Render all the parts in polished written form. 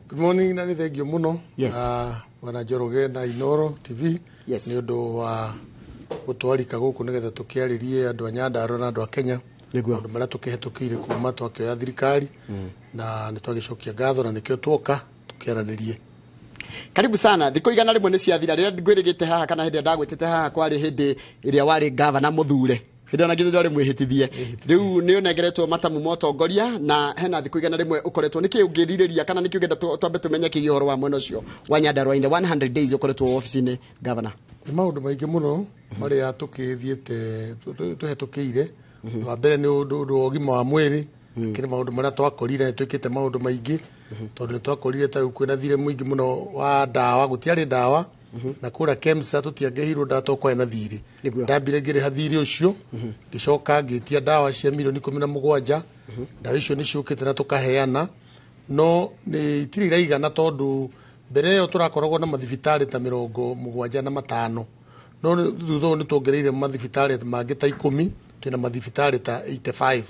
Good morning na nĩ thengio mũno. Bwana Njoroge na Inoro TV nĩ ũndũ wa gũtwarika gũkũ nĩgetha tũkĩarĩrie andũ a Nyandarua na andũ a Kenya maũndũ marĩa tũkĩhetũkĩire kuma twakĩoya thirikari, na nĩ twagĩcokia ngatho na nĩkĩo tuoka tũkĩaranĩrie. Karibu sana. Thikũ 100 nĩ ciathira. Rĩrĩa ngwĩrĩgĩte haha kana hĩndĩ ĩrĩa ndagwĩtĩte haha, kwarĩ hĩndĩ ĩrĩa warĩ gavana mũthure, hĩndĩ ĩyo na githĩ ndwarĩ mwĩhĩtithie. Rĩu nĩ ũnengeretwo matamu ma ũtongoria na hena thikũ 100 ũkoretwo. Nĩkĩ ũngĩrirĩria kana nĩkĩ ũngĩenda twambe tũmenye kĩgiĩ ũhoro wa mwena ũcio wa Nyandarua in the 100 days ũkoretwo ofici-inĩ, gavana? Nĩ maũndũ maingĩ mũno marĩa tũkĩthiĩte tũhetũkĩire. Wa mbere nĩ ũndũ wa ũgima wa mwĩrĩ. Kĩrĩ maũndũ marĩa twakorire twĩkĩte maũndũ maingĩ, tondũ nĩ twakorire ta rĩu kwĩna thirĩ mũingĩ mũno wa ndawa, gũtiarĩ ndawa, na kũrĩa KEMSA tũtiangĩheirwo ndawa tondũ kwarĩ na thirĩ. Ndambire ngĩrĩha thirĩ ũcio, ngĩcoka ngĩtia ndawa cia mirioni 17. Ndawa icio nĩ ciũkĩte na tũkaheana, no nĩ itirĩ iraigana, tondũ mbere ĩyo tũrakoragwo na mathibitarĩ ta 75, no thutha ũyũ nĩ tuongereire mathibitarĩ mangĩ ta 10, twĩna mathibitarĩ ta 85.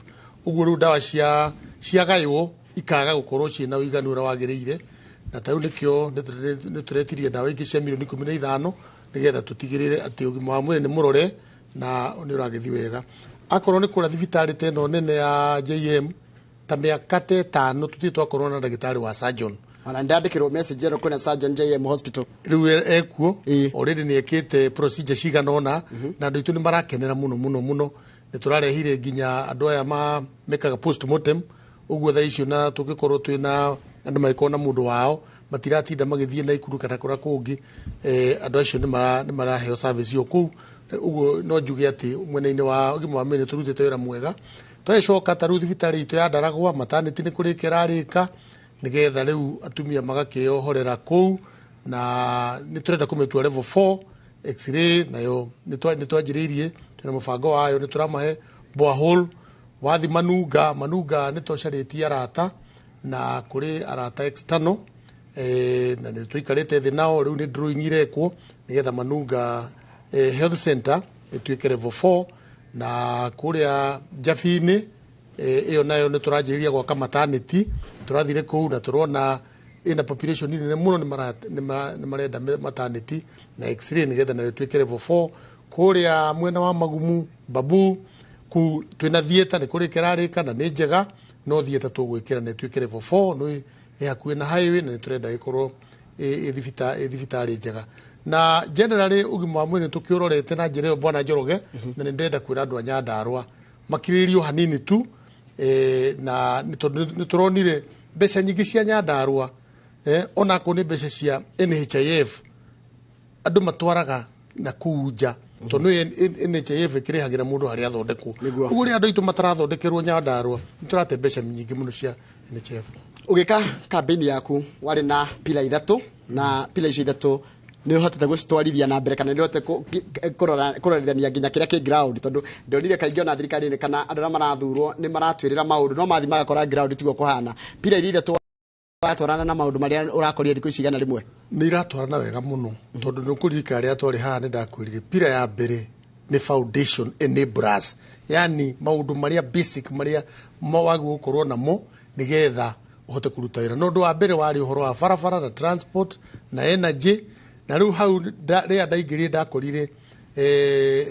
Ũguo rĩu ndawa cia ciagaywo ikaga gũkorwo ciĩna ũiganu ũrĩa wagĩrĩire, na ta rĩu nĩkĩo nĩ tũretirie ndawa ingĩ cia mirioni 15 nĩgetha tũtigĩrĩre atĩ ũgima wa mwĩrĩ nĩ mũrore na nĩ ũragĩthiĩ wega. Akorwo nĩ kũrĩa thibitarĩ ta ĩno nene ya JM, ta mĩaka ta 5 tũtirĩ twakorwo na ndagĩtarĩ wa surgeon. Ona ndandĩkĩrwo message ĩno, kwĩna surgeon JM Hospital. Rĩu ekuo already nĩ ekĩte procedure cigana ũna na andũ aitũ nĩ marakenera mũno mũno mũno. Nĩ tũrarehire nginya andũ aya mekaga postmortem, ũguo thaa icio na tũngĩkorwo twĩna andũ magĩkorwo na mũndũ wao matiratinda magĩthiĩ Naikuru kana kũrĩa kũngĩ. Andũ acio nĩ maraheo service o kũu. Ũguo no njuge atĩ mwena-inĩ wa ũgima wa mwĩrĩ tũrutĩte wĩra mwega. Twagĩcoka ta rĩu thibitarĩ itũ ya Ndaragwa, maternity nĩ kũrĩka ĩrarĩka nĩgetha rĩu atumia magakĩohorera kũu, na nĩ tũrenda kũmĩtua level 4. X-ray nayo nĩ twanjĩrĩirie, twĩna mũbango wayo, nĩ tũramahe borehole. Wathi Manunga, Manunga nĩ tũcarĩtie arata na kũrĩ arata external, na nĩ tũikarĩte thĩ nao. Rĩu nĩ drawing irekwo nĩgetha Manunga health center ĩtuĩke level 4. Na kũrĩa Njabi-inĩ, ĩyo nayo nĩ tũranjĩrĩria gwaka maternity. Tũrathire kũu na tũrona ĩna population nene mũno, nĩ marenda maternity na X-ray nĩgetha nayo ĩtuĩke level 4. Kũrĩa mwena wa Magumu Babu kuu twĩna theatre, nĩ kũrĩka ĩrarĩka na nĩ njega, no theatre tũgwĩkĩra na ĩtuĩke level 4. No ĩ hakuhĩ na highway na nĩ tũrenda ĩkorwo ĩ thibitarĩ njega. Na generally ũgima wa mwĩrĩ tũkĩũrorete na njĩra ĩyo, bwana Njoroge, na nĩ ndĩrenda kwĩra andũ a Nyandarua makirĩrĩrio hanini tu, na nĩ tondũ nĩ tũronire mbeca nyingĩ cia Nyandarua, onakorwo nĩ mbeca cia NHIF, andũ matwaraga na kũu nja, tondũ nĩ NHIF ĩkĩrĩhagĩra mũndũ harĩa athondekwo. Ũguo rĩrĩa andũ aitũ matarathondekerwo Nyandarua, nĩ tũrate mbeca nyingĩ mũno cia NHIF. Ũgĩka campaign yaku warĩ na pillar ithatũ, na pillar icio ithatũ nĩ ũhotete gũcitwarithia na mbere kana nĩ ũhotete kũrorithania nginya kĩrĩa kĩ ground? Tondũ ndonire kaingĩ ona thirikari-inĩ kana andũ arĩa marathurwo nĩ maratwĩrĩra maũndũ, no mathiĩ magakora ground tiguo kũhana. Pillar iria ithatũ watwarana na maũndũ marĩa ũrakoria thikũ ici 100? Nĩ iratwarana wega mũno, tondũ nĩ ũkũririkana rĩrĩa twarĩ haha nĩ ndakwĩrire pillar ya mbere nĩ foundation enablers, yani maũndũ marĩa basic marĩa wagĩrĩirwo gũkorwo namo nĩgetha ũhote kũruta wĩra. Na ũndũ wa mbere warĩ ũhoro wa barabara na transport na energy. Na rĩu hau rĩrĩa ndaingĩrire ndakorire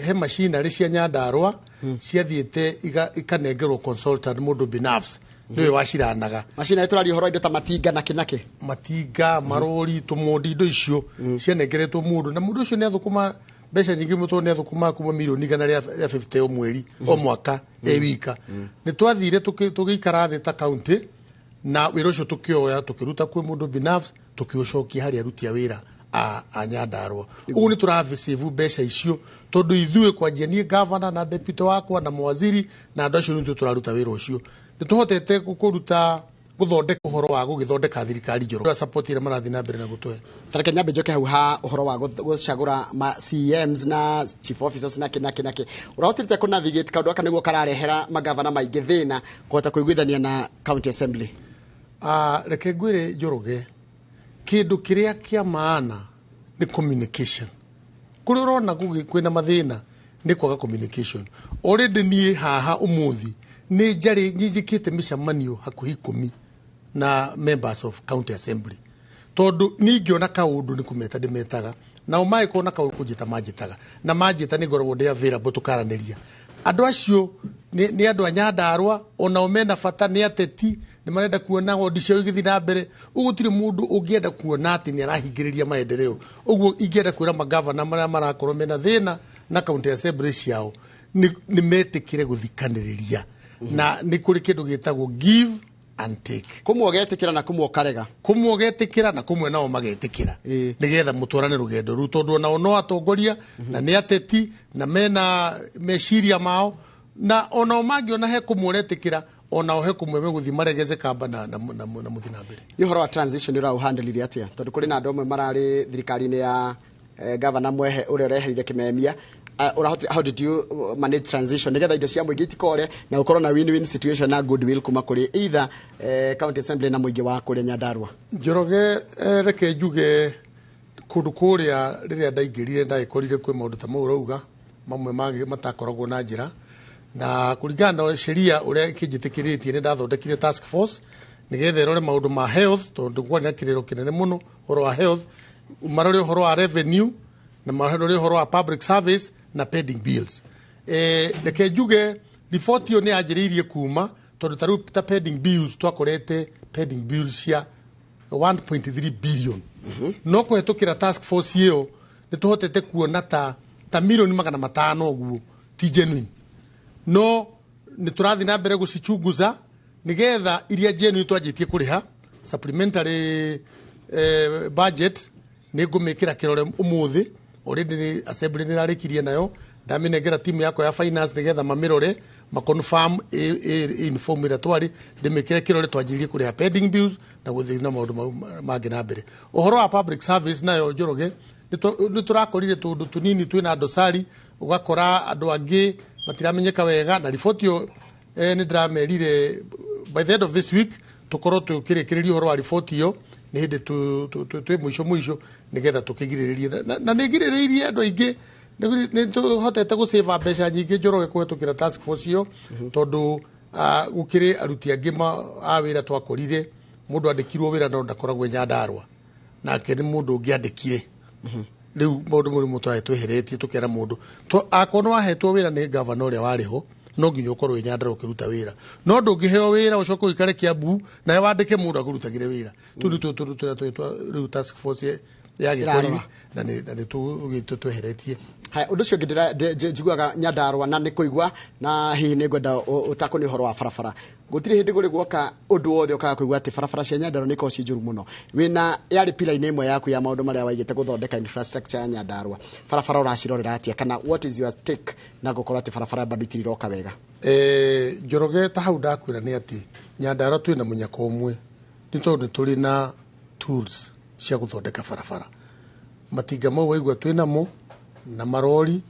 he machinery cia Nyandarua ciathiĩte ikanengerwo consultant, mũndũ binafsi nĩwe waciranaga. Macina tũraria ũhoro wa indo ta matinga na kĩ? Matinga, marori, tũmondi, indo icio cianengeretwo mũndũ, na mũndũ ũcio nĩ athũkũma mbeca nyingĩ mũno, tondũ nĩ athũkũmaga kuma mirioni igana rĩa 50 o mweri, o mwaka e wika. Nĩ twathire tũgĩikara thĩ ta county na wĩra ũcio tũkĩoya, tũkĩruta kwĩ mũndũ binafsi, tũkĩũcokia harĩ aruti a wĩra a Nyandarua. Ũguo nĩ tũrabicĩvu mbeca icio, tondũ ithuĩ kwanjia niĩ gavana na deputy wakwa na mawaziri na andũ acio nĩthuĩ tũraruta wĩra ũcio. Nĩ tũhotete kũruta gũthondeka ũhoro wa gũgĩthondeka thirikari njerũ, support ĩrĩa marathiĩ na mbere na gũtũhe. Tareke nyambe njoke hau ha ũhoro wa gũcagũra ma CMs na chief officers na kĩ na kĩ na kĩ. Ũrahotire kũ navigate kaũndũ gaka nĩguo kararehera magavana maingĩ thĩna kũhota kũiguithania na county assembly? Reke ngwĩre Njoroge, kĩndũ kĩrĩa kĩa maana nĩ communication. Kũrĩa ũrona kwĩna mathĩna nĩ kwaga communication. Already niĩ haha ũmũthĩ nĩ njarĩ nĩ njĩkĩte mĩcemanio hakuhĩ 10. Na members of county assembly, tondu ningĩona kaũndũ nĩ kũmeta ndĩmetaga, nao mangĩkorwo na kaũndũ kũnjĩta manjĩtaga, na manjĩta nĩ ngoragwo ndĩ available tũkaranĩria. Andũ acio nĩ andũ a Nyandarũa, onao mena bata, nĩ ateti, nĩ marenda kuona wondi ciao igĩthiĩ na mbere. Ũguo gũtirĩ mũndũ ũngĩenda kuona atĩ nĩ arahingĩrĩria maendeleo. Ũguo ingĩenda kwĩra magavana marĩa marakorwo mena thĩna na county assembly ciao nĩ metĩkĩre gũthikanĩrĩria, na nĩ kũrĩ kĩndũ gĩtagwo give and take. Kũmwe ũgetĩkĩra na kũmwe ũkarega. Kũmwe ũgetĩkĩra na kũmwe nao magetĩkĩra, nĩgetha mũtwarane rũgendo rũu, tondũ onao no atongoria na nĩ ateti na mena meciria mao, na onao mangĩona he kũmwe ũretĩkĩra, onao he kũmwe megũthiĩ maregeze kamba na mũthiĩ na mbere. Nĩ ũhoro wa transition ũraũhandĩrire atĩa? Tondũ kũrĩ na andũ amwe mararĩ thirikari-inĩ ya gavana Mwehe ũrĩa ũreherire Kimemia. How did you manage transition nĩgetha indo cia mũingĩ itikore na gũkorwo na win-win situation na goodwill kuma kũrĩ either county assembly na mũingĩ wa kũrĩa Nyandarua? Njoroge, reke njuge kũndũ kũrĩa rĩrĩa ndaingĩrire ndagĩkorire kwĩ maũndũ ta mau ũrauga, mamwe mangĩ matakoragwo na njĩra na kũringana na sheria ũrĩa ĩkĩnjĩtĩkĩrĩtie. Nĩ ndathondekire task force nĩgetha ĩrore maũndũ ma health, tondũ kwarĩ na kĩrĩro kĩnene mũno ũhoro wa health, marore ũhoro wa revenue na marore ũhoro wa public service na pending bills. Reke njuge riboti ĩyo nĩ yanjĩrĩirie kuma, tondũ ta rĩu ta pending bills, twakorete pending bills cia 1.3 billion, no kũhetũkĩra task force ĩyo nĩ tũhotete kuona ta milioni 500 ũguo ti genuine, no nĩ tũrathiĩ na mbere gũcichunguza nĩgetha iria genuine twanjĩtie kũrĩha supplementary budget. Nĩ ngũmĩkĩra kĩrore ũmũthĩ. Already nĩ assembly nĩ ĩrarĩkirie nayo, ndamĩnengera timu yakwa ya finance nĩgetha mamĩrore, maconfirm in form ĩrĩa twarĩ, ndĩmĩkĩre kĩrore, twanjĩrĩrie kũrĩha pending bills na gũthiĩ na maũndũ mau mangĩ na mbere. Ũhoro wa public service nayo, Njoroge, nĩ tũrakorire tũndũ tũnini twĩna dosari, ũgakora andũ angĩ matiramenyeka wega, na riboti ĩyo nĩ ndĩramerire by the end of this week tũkorwo tũkĩrĩkĩrĩria ũhoro wa riboti ĩyo. Nĩ hĩndĩ twĩ mũico mũico nĩgetha tũkĩgirĩrĩrie, na nĩ ngirĩrĩirie andũ aingĩ. Nĩ tũhotete gũcĩva mbeca nyingĩ, Njoroge, kũhetũkĩra task force ĩyo, tondũ gũkĩrĩ aruti angĩ a wĩra twakorire mũndũ andĩkirwo wĩra no ndakoragwo e Nyandarũa, nake nĩ mũndũ ũngĩ andĩkire. Rĩu maũndũ mau nĩmo tũrarĩ tweheretie, tũkera mũndũ akorwo nĩ wahetwo wĩra nĩ gavana ũrĩa warĩ ho, no nginya ũkorwo wĩ Nyandarũa ũkĩruta wĩra, no ndũngĩheo wĩra ũcoke ũikare Kiambu nawe wandĩke mũndũ akũrutagĩre wĩra. Tũu nĩ tũndũ tũrĩa rĩu task force yagĩkorire Ĩrarora. na nĩ tũgĩtwo tweheretie. Haya, ũndũ ũcio ũngĩ njiguaga Nyandarũa na nĩ kũigua na hihi nĩ ngwenda ũtakũ nĩ ũhoro wa barabara. Gũtirĩ hĩndĩ kũrĩ gwoka ũndũ wothe ũkaga kũigua atĩ barabara cia Nyandarũa nĩ ikoragwo ciĩ njũru mũno. Wĩna yarĩ pillar-inĩ ĩmwe yaku ya maũndũ marĩa waigĩte gũthondeka infrastructure ya Nyandarũa. Barabara ũracirorera atĩa, kana what is your take na gũkorwo atĩ barabara bado itiriroka wega? Njoroge, ta hau ndakwĩra nĩ atĩ Nyandarũa twĩna mũnyaka ũmwe, nĩ tondũ nĩ tũrĩ na tools cia gũthondeka barabara. Matinga mau waigua twĩ namo na marori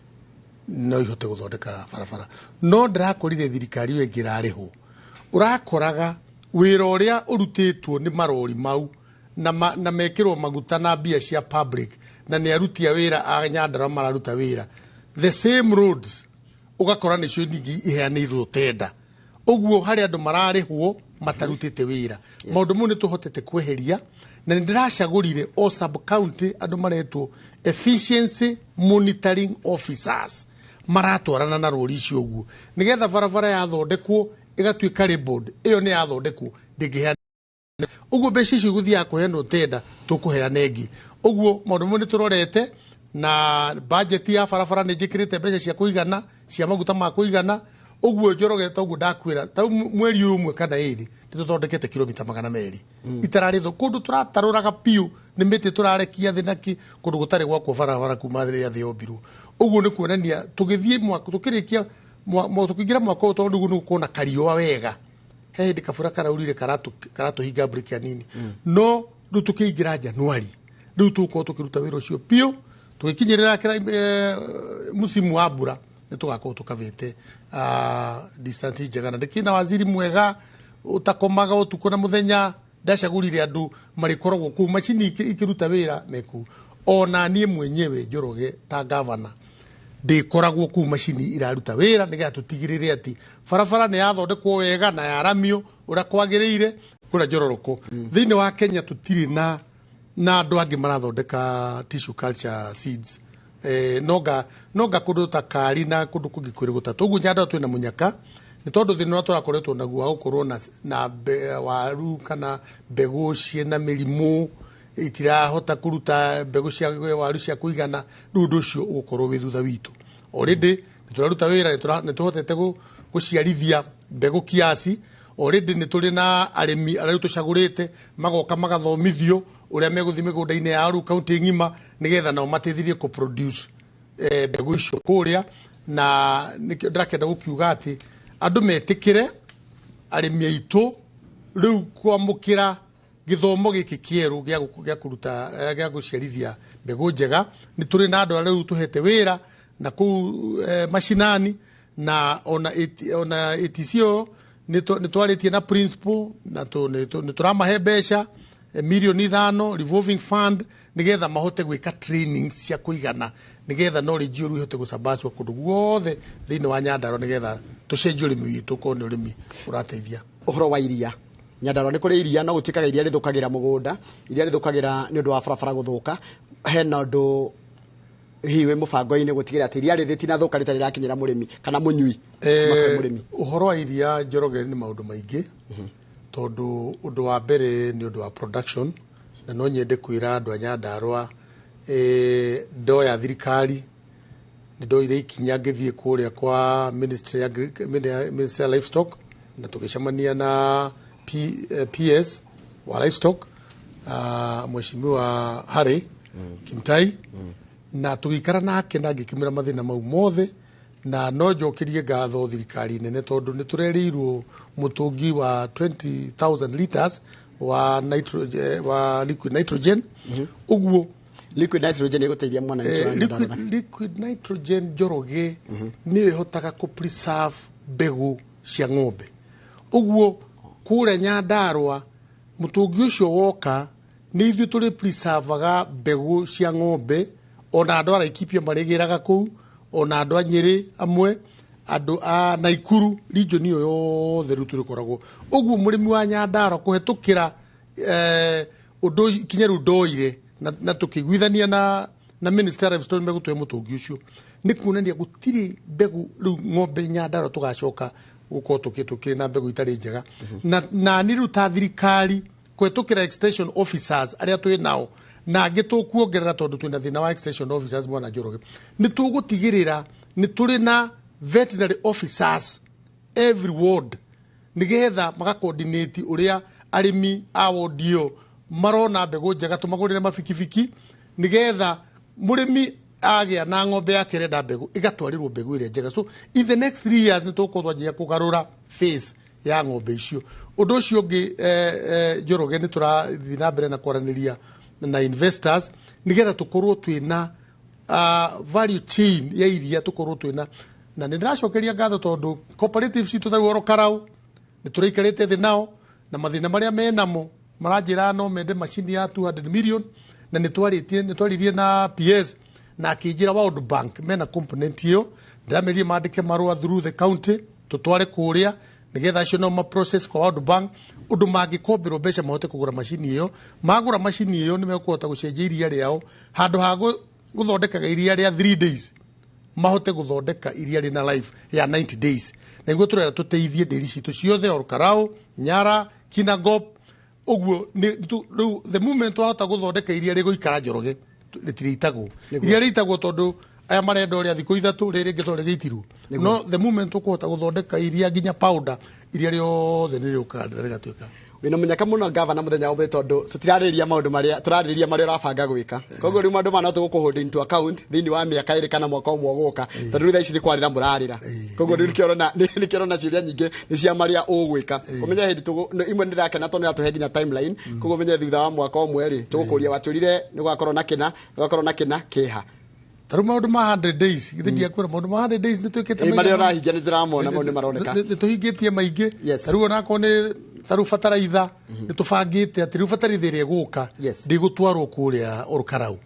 no ihote gũthondeka barabara, no ndĩrakorire thirikari ĩyo ĩngĩ ĩrarĩhwo, ũrakoraga wĩra ũrĩa ũrutĩtwo nĩ marori mau na mekĩrwo maguta na mbia cia public, na nĩ aruti a wĩra a Nyandarũa mararuta wĩra, the same roads ũgakora nĩcio ningĩ iheanĩirwo tenda. Ũguo harĩ andũ mararĩhwo matarutĩte wĩra. Maũndũ mau nĩ tũhotete kweheria, na nĩ ndĩracagũrire o sub county andũ maretwo efficiency monitoring officers maratwarana na rũri icio, ũguo nĩgetha barabara yathondekwo ĩgatuĩka labeled, ĩyo nĩ yathondekwo, ndĩngĩheana. Ũguo mbeca icio igũthiaga kũheanwo tenda, tũkũheana ĩngĩ. Ũguo maũndũ mau nĩ tũrorete, na budget ya barabara nĩ njĩkĩrĩte mbeca cia kũigana, cia maguta ma kũigana. Ũguo Njoroge, ta ũguo ndakwĩra, ta mweri ũyũ ũmwe kana ĩrĩ nĩ tũthondekete kilomita 200 itararĩ thũ, kũndũ tũratarũraga piũ nĩ mĩtĩ tũrarekia thĩ nakĩ, kũndũ gũtarĩ gwakwo barabara kuma rĩrĩa thĩ yombirwo. Ũguo nĩ kuonania tũgĩthiĩ mwaka tũkĩrĩkia tũkĩingĩra mwaka ũyũ, tondũ rĩu nĩ gũkorwo na kariũa wega, he hĩndĩ kabura karaurire karatũhinga breki hanini, no rĩu tũkĩingĩra Januari rĩu tũgũkorwo tũkĩruta wĩra ũcio piũ, tũgĩkinyĩrĩra musimu wa mbura nĩ tũgakorwo tũkavĩte distance njega, na ndĩkĩna waziri mwega ũtakomaga ũtukũ na mũthenya. Ndacagũrire andũ marĩkoragwo kũu macini ikĩruta wĩra mekũu. Ona niĩ mwenyewe Njoroge ta gavana ndĩkoragwo kũu macini iraruta wĩra, nĩgetha tũtigĩrĩre atĩ barabara nĩ yathondekwo wega na yaramio ũrĩa kwagĩrĩire. Kũrĩa Njororoko. Thĩinĩ wa Kenya tũtirĩ na andũ angĩ marathondeka tissue culture seeds, nonga kũndũ ta Kari na kũndũ kũngĩ kwĩrĩ gũtatũ. Ũguo Nyandarua twĩna mũnyaka nĩ tondũ thĩna ũrĩa tũrakoretwo naguo wa gũkorwo na waru kana mbegũ ciĩna mĩrimũ, itirahota kũruta mbegũ cia waru cia kũigana, rĩu ũndũ ũcio ũgũkorwo wĩ thutha witũ. Already nĩ tũraruta wĩra, nĩ tũhotete gũciarithia mbegũ kiasi. Already nĩ tũrĩ na arĩmi arĩa rĩu tũcagũrĩte, magoka magathomithio ũrĩa megũthiĩ mĩgũnda-inĩ yao rĩu kaunti ng'ima, nĩgetha nao mateithirie kũ produce mbegũ icio kũrĩa. Na nĩkĩo ndĩrakĩenda gũkiuga atĩ andũ metĩkĩre, arĩmi aitũ rĩu kwamũkĩra gĩthomo gĩkĩ kĩerũ gĩa kũruta, gĩa gũciarithia mbegũ njega. Nĩ tũrĩ na andũ arĩa rĩu tũhete wĩra na kũu macinani, na ona ATC ĩyo nĩ twarĩtie na principal na nĩ tũramahe mbeca, mirioni 5 revolving fund, nĩgetha mahote gwĩka trainings cia kũigana, nĩgetha knowledge ĩyo rĩu ĩhote gũcambacwo kũndũ guothe thĩinĩ wa Nyandarua, nĩgetha tũcenjie ũrĩmi witũ ũkorwo nĩ ũrĩmi ũrateithia. Ũhoro wa iria, Nyandarua nĩ kũrĩ iria, no gũtuĩkaga iria rĩthũkagĩra mũgũnda, iria rĩthũkagĩra nĩ ũndũ wa barabara gũthũka. Hena ũndũ hihi wĩ mũbango-inĩ gũtigĩrĩra atĩ iria rĩrĩ rĩtinathũka rĩtarĩ rĩrakinyĩra mũrĩmi kana mũnyui kuma kwĩ mũrĩmi? Ũhoro wa iria, Njoroge, nĩ maũndũ maingĩ, tondũ ũndũ wa mbere nĩ ũndũ wa production, na no nyende kwĩra andũ a Nyandarua, ndoya thirikari nĩ ndoire ikinya ngĩthiĩ kũrĩa kwa Ministry ya Livestock, na tũgĩcemania na PS wa livestock, Mheshimiwa Harry Kimtai, na tũgĩikara nake na ngĩkĩmwĩra mathĩna mau mothe. Na no njokerie ngatho thirikari nene, tondũ nĩ tũrerĩirwo mũtũngi wa 20,000 liters wa nitrogen, wa liquid nitrogen. Ũguo Liquid nitrogen ĩgũteithia mwananchi wa Nyandarua? Liquid nitrogen, Njoroge, nĩyo ĩhotaga kũ preserve mbegũ cia ng'ombe. Ũguo kũrĩa Nyandarua mũtũngi ũcio woka, nĩ ithuĩ tũrĩ preservaga mbegũ cia ng'ombe. Ona andũ a Laikipia marĩgĩraga kũu, ona andũ a Nyĩrĩ amwe, andũ a Naikuru region ĩyo yothe rĩu tũrĩkoragwo. Ũguo mũrĩmi wa Nyandarua kũhetũkĩra ũndũ ũcio, ikinya rĩu ndoire na tũkĩiguithania na Minister of Livestock megũtũhe mũtũngi ũcio, nĩ kuonania gũtirĩ mbegũ rĩu ng'ombe Nyandarua tũgacoka gũkorwo tũkĩrĩ na mbegũ itarĩ njega. Na nĩ rĩu ta thirikari kũhetũkĩra extension officers arĩa twĩ nao na angĩ tũkuongerera, tondũ twĩna thĩna wa extension officers, mwana Njoroge, nĩ tũgũtigĩrĩra nĩ tũrĩ na veterinary officers every ward, nĩgetha magacoordinate ũrĩa arĩmi a ward ĩyo marona mbegũ njega, tũmagũrĩre mabikibiki, nĩgetha mũrĩmi agĩa na ng'ombe yake ĩrenda mbegũ, ĩgatwarĩrwo mbegũ ĩrĩa njega. So in the next 3 years nĩ tũgũkorwo twanjia kũgarũra face ya ng'ombe icio. Ũndũ ũcio ũngĩ, Njoroge, nĩ tũrathiĩ na mbere na kwaranĩria na investors, nĩgetha tũkorwo twĩna value chain ya iria, tũkorwo twĩna. Na nĩ ndĩracokeria ngatho tondũ cooperative citũ ta rĩu oro Karau nĩ tũraikarĩte thĩ nao, na mathĩna marĩa menamo maranjĩra no mende macini ya 200 million, na nĩ twarĩtie, nĩ twaririe na PS na akĩnjĩra World Bank mena component ĩyo. Ndĩramerire mandĩke marũa through the county, tũtware kũrĩa, nĩgetha acio nao ma process kwa World Bank ũndũ mangĩkomberwo mbeca mahote kũgũra macini ĩyo. Magũra macini ĩyo, nĩ mekũhota gũcenjia iria rĩao, handũ ha gũthondekaga iria rĩa 3 days, mahote gũthondeka iria rĩna life ya 90 days. Na niguo tũrenda tũteithie ndĩri citũ ciothe, Olkalou, Nyara, Kinangop. Ũguo rĩu the moment wahota gũthondeka iria rĩgũikara, Njoroge, rĩtirĩitagwo. Iria rĩitagwo tondũ aya marenda ũrĩa thikũ 3, rĩrĩ rĩngĩ tondũ rĩgĩitirwo. No the moment ũkũhota gũthondeka iria nginya powder, iria rĩothe nĩ rĩũkaga rĩgatuĩka. Wĩna mũnyaka mũno, gavana, mũthenya wa ũmũthĩ, tondũ tũtirarĩrĩria maũndũ marĩa tũrarĩrĩria, marĩa ũrabanga gwĩka. Koguo rĩu maũndũ maya no tũgũkũ hold into account thĩinĩ wa mĩaka 2 kana mwaka 1 ũgũka, tondũ rĩu thaa ici nĩ kwarĩra mũrarĩra. Koguo rĩu nĩkĩo ũrona ciũria nyingĩ nĩ cia marĩa ũgwĩka. Ũmenye hĩndĩ imwe nĩ ndĩrakena tondũ nĩ ũratũhe nginya timeline. Koguo ũmenye thutha wa mwaka 1 rĩ, tũgũkũria watũrire nĩ gũgakorwo na kĩna, nĩ gũgakorwo na kĩna kĩha. Ta rĩu maũndũ ma 100 days, githĩ ndiakwĩra maũndũ ma 100 days nĩ twĩkĩte Ĩ, marĩa maigana? ũrahingia nĩ ndĩramona, mau nĩ maroneka. Nĩ tũhingĩtie maingĩ. Yes. Ta rĩu onakorwo nĩ ta rĩu bataraitha, nĩ tũbangĩte atĩ rĩu bataraitha ĩrĩa ĩgũka ndĩgũtwarwo kũrĩa Olkalou.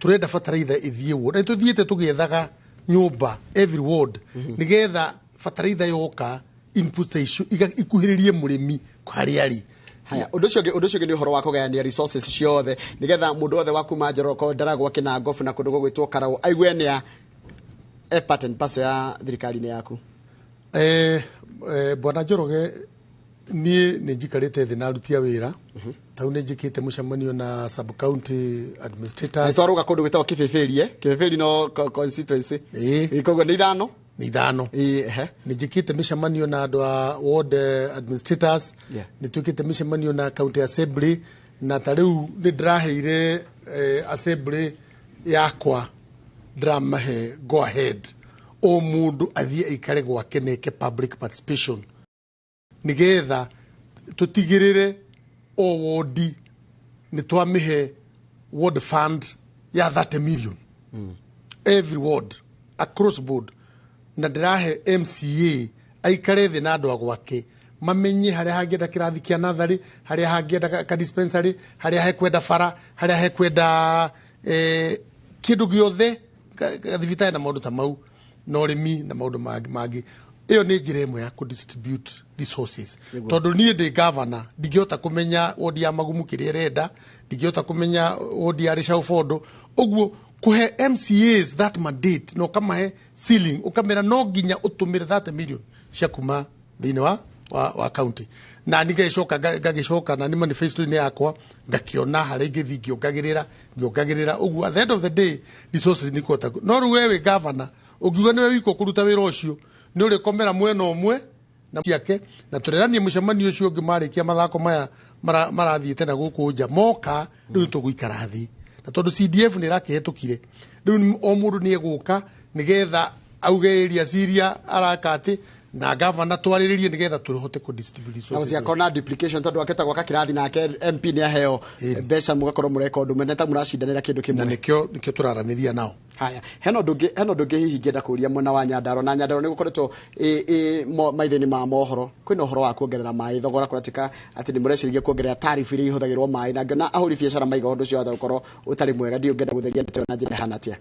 Tũrenda bataraitha ĩthiĩ ward, na nĩ tũthiĩte tũgĩethaga nyũmba every ward, nĩgetha bataraitha yoka, inputs icio ikuhĩrĩrie mũrĩmi harĩa arĩ. Haya, ũndũ ũcio ũngĩ nĩ ũhoro wa kũgayania resources ciothe nĩgetha mũndũ wothe wa kuma Njoroko, Ndaragwa, Kĩnangobu na kũndũ gũgwĩtwo Karaũ aigue nĩa e part and parcel ya thirikari-inĩ yaku. Bwana Njoroge, niĩ nĩ njikarĩte thĩ na aruti a wĩra tau, nĩ njĩkĩte mũcemanio na sub county administrators. Nĩ twarũga kũndũ gwĩtagwo Kĩbĩbĩri, Kĩbĩbĩri no constituency. Ĩĩ. Ĩĩ, koguo nĩ ithano. Nĩ ithano. Ĩĩ, ehe. Nĩ njĩkĩte mĩcemanio na andũ a ward administrators. Nĩ twĩkĩte mĩcemanio na county assembly, na ta rĩu nĩ ndĩraheire assembly yakwa, ndĩramahe go ahead o mũndũ athiĩ aikare gwake neke public participation, nĩgetha tũtigĩrĩre o wodi nĩ twamĩhe ward fund ya 30 million, every ward across board. Na ndĩrahe MCA aikare thĩ na andũ a gwake mamenye harĩa hangĩenda kĩrathi kĩa natharĩ, harĩa hangĩenda ka dispensary, harĩa hekwenda bara, harĩa hekwenda kĩndũ gĩothe, thibitarĩ na maũndũ ta mau na ũrĩmi na maũndũ mangĩ mangĩ. Ĩyo nĩ njĩra ĩmwe ya kũ-distribute resources, tondũ niĩ ndĩ governor, ndingĩhota kũmenya wodi ya Magumu kĩrĩa ĩrenda, ndingĩhota kũmenya wodi ya Rĩcaũ Bondo. Ũguo kũhe MCAs that mandate na ũkamahe ceiling, ũkamera no nginya ũtũmĩre 30 million cia kuma thĩinĩ wa county. Na ni ngagĩcoka ngagĩcoka na ni manifesto-inĩ yakwa ngakĩona harĩa ingĩthiĩ ngĩongagĩrĩra ngĩongagĩrĩra. Ũguo at the end of the day resources nĩ kuhota. No rĩu we wĩ governor, ũngiuga nĩwe wika ũkũruta wĩra ũcio, nĩ ũrĩkomera mwena ũmwe na ciake. Na tũreranie mũcemanio ũcio ũngĩ marĩkia mathako maya marathiĩte na gũkũ nja moka. Rĩu tũgũikara thĩ, na tondũ CDF nĩ ĩrakĩhetũkire, rĩu o mũndũ nĩ egũka nĩgetha auge area ciria araka atĩ na gavana twarĩrĩrie nĩgetha tũhote kũ distribute Na resources. gũtigakorwo na duplication, tondũ akĩta gwaka kĩrathi nake MP nĩ aheo mbeca, mũgakorwo mũreka ũndũ mũnene ta mũracindanĩra kĩndũ Na kĩmwe. nĩkĩo tũraranĩria nao. Haya, hena ũndũ ũngĩ hihi ingĩenda kũria mwena wa Nyandarua, na Nyandarua nĩ gũkoretwo maitho-inĩ ma mohoro kwĩna ũhoro wa kuongerera maĩ thogora. Kũratuĩka atĩ nĩ mũreciririe kuongerera tarifu iria ihũthagĩrwo maĩ, na ngĩona ahũri biacara maiga ũndũ ũcio wahota gũkorwo ũtarĩ mwega. Ndiũ ngĩenda gũtheria ndeto ĩyo na njĩra ĩhana atĩa.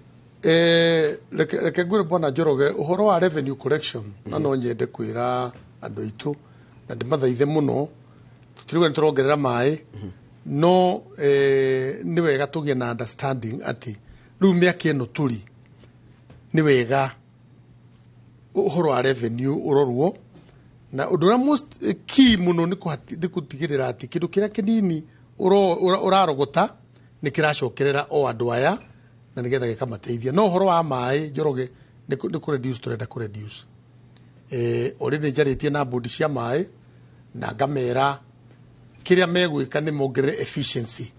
Reke ngwĩre, bwana Njoroge, ũhoro wa revenue collection, na no nyende kwĩra andũ aitũ na ndĩmathaithe mũno, tũtirauga nĩ tũrongerera maĩ, no nĩ wega tũgĩe na understanding atĩ rĩu mĩaka ĩno tũrĩ, nĩ wega ũhoro wa revenue ũrorwo. Na ũndũ ũrĩa most key mũno nĩ gũtigĩrĩra atĩ kĩndũ kĩrĩa kĩnini ũrarogota nĩ kĩracokerera o andũ aya na nĩgetha gĩkamateithia. No ũhoro wa maĩ, Njoroge, nĩ kũ reduce tũrenda kũ reduce. Already njarĩtie na bodi cia maĩ na ngamera kĩrĩa megwĩka nĩ mongerere efficiency,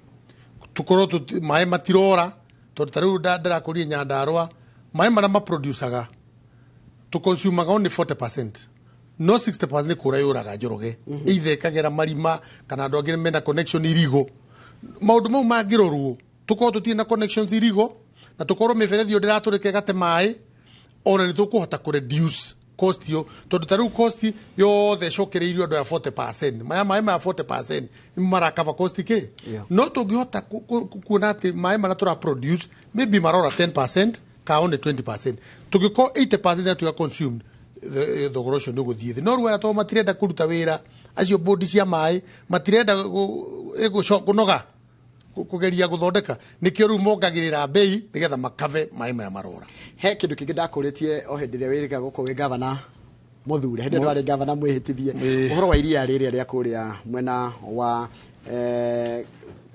tukorwo maĩ matirora, tondũ ta rĩu ndĩrakũria Nyandarũa maĩ marĩa maproducaga tũconsumaga only 40%, no 60% nĩ kũra yũraga, Njoroge, either ĩkagera marima kana andũ angĩ mena connection irigo. Maũndũ mau mangĩrorwo, tũkorwo tũtirĩ na connections irigo na tũkorwo mĩberethi ĩyo ndĩratũrĩka ĩgate maĩ, ona nĩ tũkũhota kũ reduce cost ĩyo, tondũ ta rĩu cost yothe ĩcokereirio andũ ya 40%, maya maĩ maya 40% nĩ marakava cost kĩ. No tũngĩhota kuona atĩ maĩ marĩa tũra produce maybe marora 10% ka only 20%, tũngĩkorwo 80% yatuĩka consumed, thogora ũcio nĩ ũgũthiĩ thĩ. No rĩu arĩa tondũ matirenda kũruta wĩra, acio bodi cia maĩ matirenda kũnoga kũgeria gũthondeka, nĩkĩo rĩu mongagĩrĩra mbei nĩgetha makave maĩ maya marora. He kĩndũ kĩngĩ ndakũrĩtie o hĩndĩ ĩrĩa wĩrĩga gũkũ wĩ gavana mũthure, hĩndĩ ĩrĩa ndwarĩ gavana mwĩhĩtithie, ũhoro wa iria rĩrĩa rĩa kũrĩa mwena wa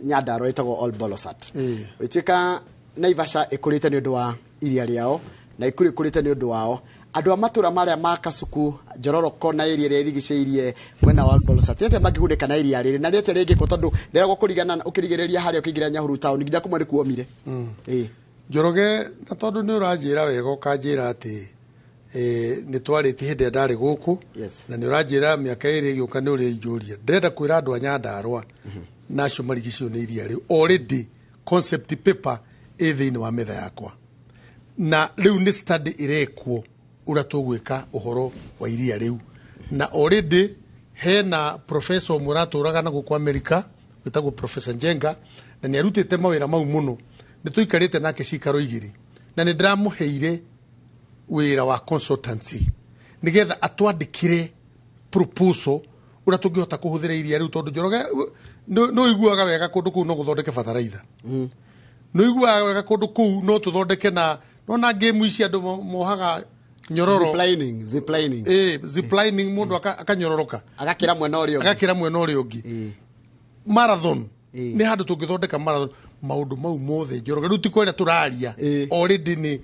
Nyandarua rĩtagwo Ol Bolosat. Ĩtuĩka Naivasha ĩkũrĩte nĩ ũndũ wa iria rĩao, Naikuru ĩkũrĩte nĩ ũndũ wao. Andũ a matũra marĩa ma Kasuku, Njororoko na area ĩrĩa ĩrigicĩirie mwena wa Ol Bolosat nĩ atĩa mangĩgunĩka na iria rĩrĩ, na nĩ atĩa rĩngĩkwo, tondũ rĩragwo kũringana ũkĩrigĩrĩria harĩa ũkĩingĩra Nyahururu town nginya kũmwe nĩ kuomire? Ĩĩ. Njoroge, na tondũ nĩ ũranjĩra wega ũkanjĩra atĩ nĩ twarĩtie hĩndĩ ĩrĩa ndarĩ gũkũ, na nĩ ũranjĩra mĩaka ĩrĩ ĩgĩũka nĩ ũrĩa injũria, ndĩrenda kwĩra andũ a Nyandarũa na acio marigicĩirio nĩ iria rĩu, already concept paper ĩ thĩinĩ wa metha yakwa, na rĩu nĩ study ĩrekwo ũrĩa tũgwĩka ũhoro wa iria rĩu. Na already hena professor ũmwe ũratũraga na gũkũ America wĩtagwo Professor Njenga, na nĩ arutĩte mawĩra mau mũno. Nĩ tũikarĩte nake cikaro igĩrĩ na nĩ ndĩramũheire wĩra wa consultancy nĩgetha atwandĩkĩre proposal Ũrĩa tũngĩhota kũhũthĩra iria rĩu, tondũ Njoroge, nĩ ũiguaga wega kũndũ kũu no gũthondeke bataraitha, nĩ ũiguaga wega kũndũ kũu no tũthondeke na nona game ici andũ mohaga nyororo. Ziplining, ziplining. Eh, ziplining, mũndũ akanyororoka. Agakĩra mwena ũrĩa ũngĩ. Agakĩra mwena ũrĩa ũngĩ. Marathon, nĩ handũ tũngĩthondeka marathon. Maũndũ mau mothe, Njoroge, rĩu ti kwaria tũraria. Already nĩ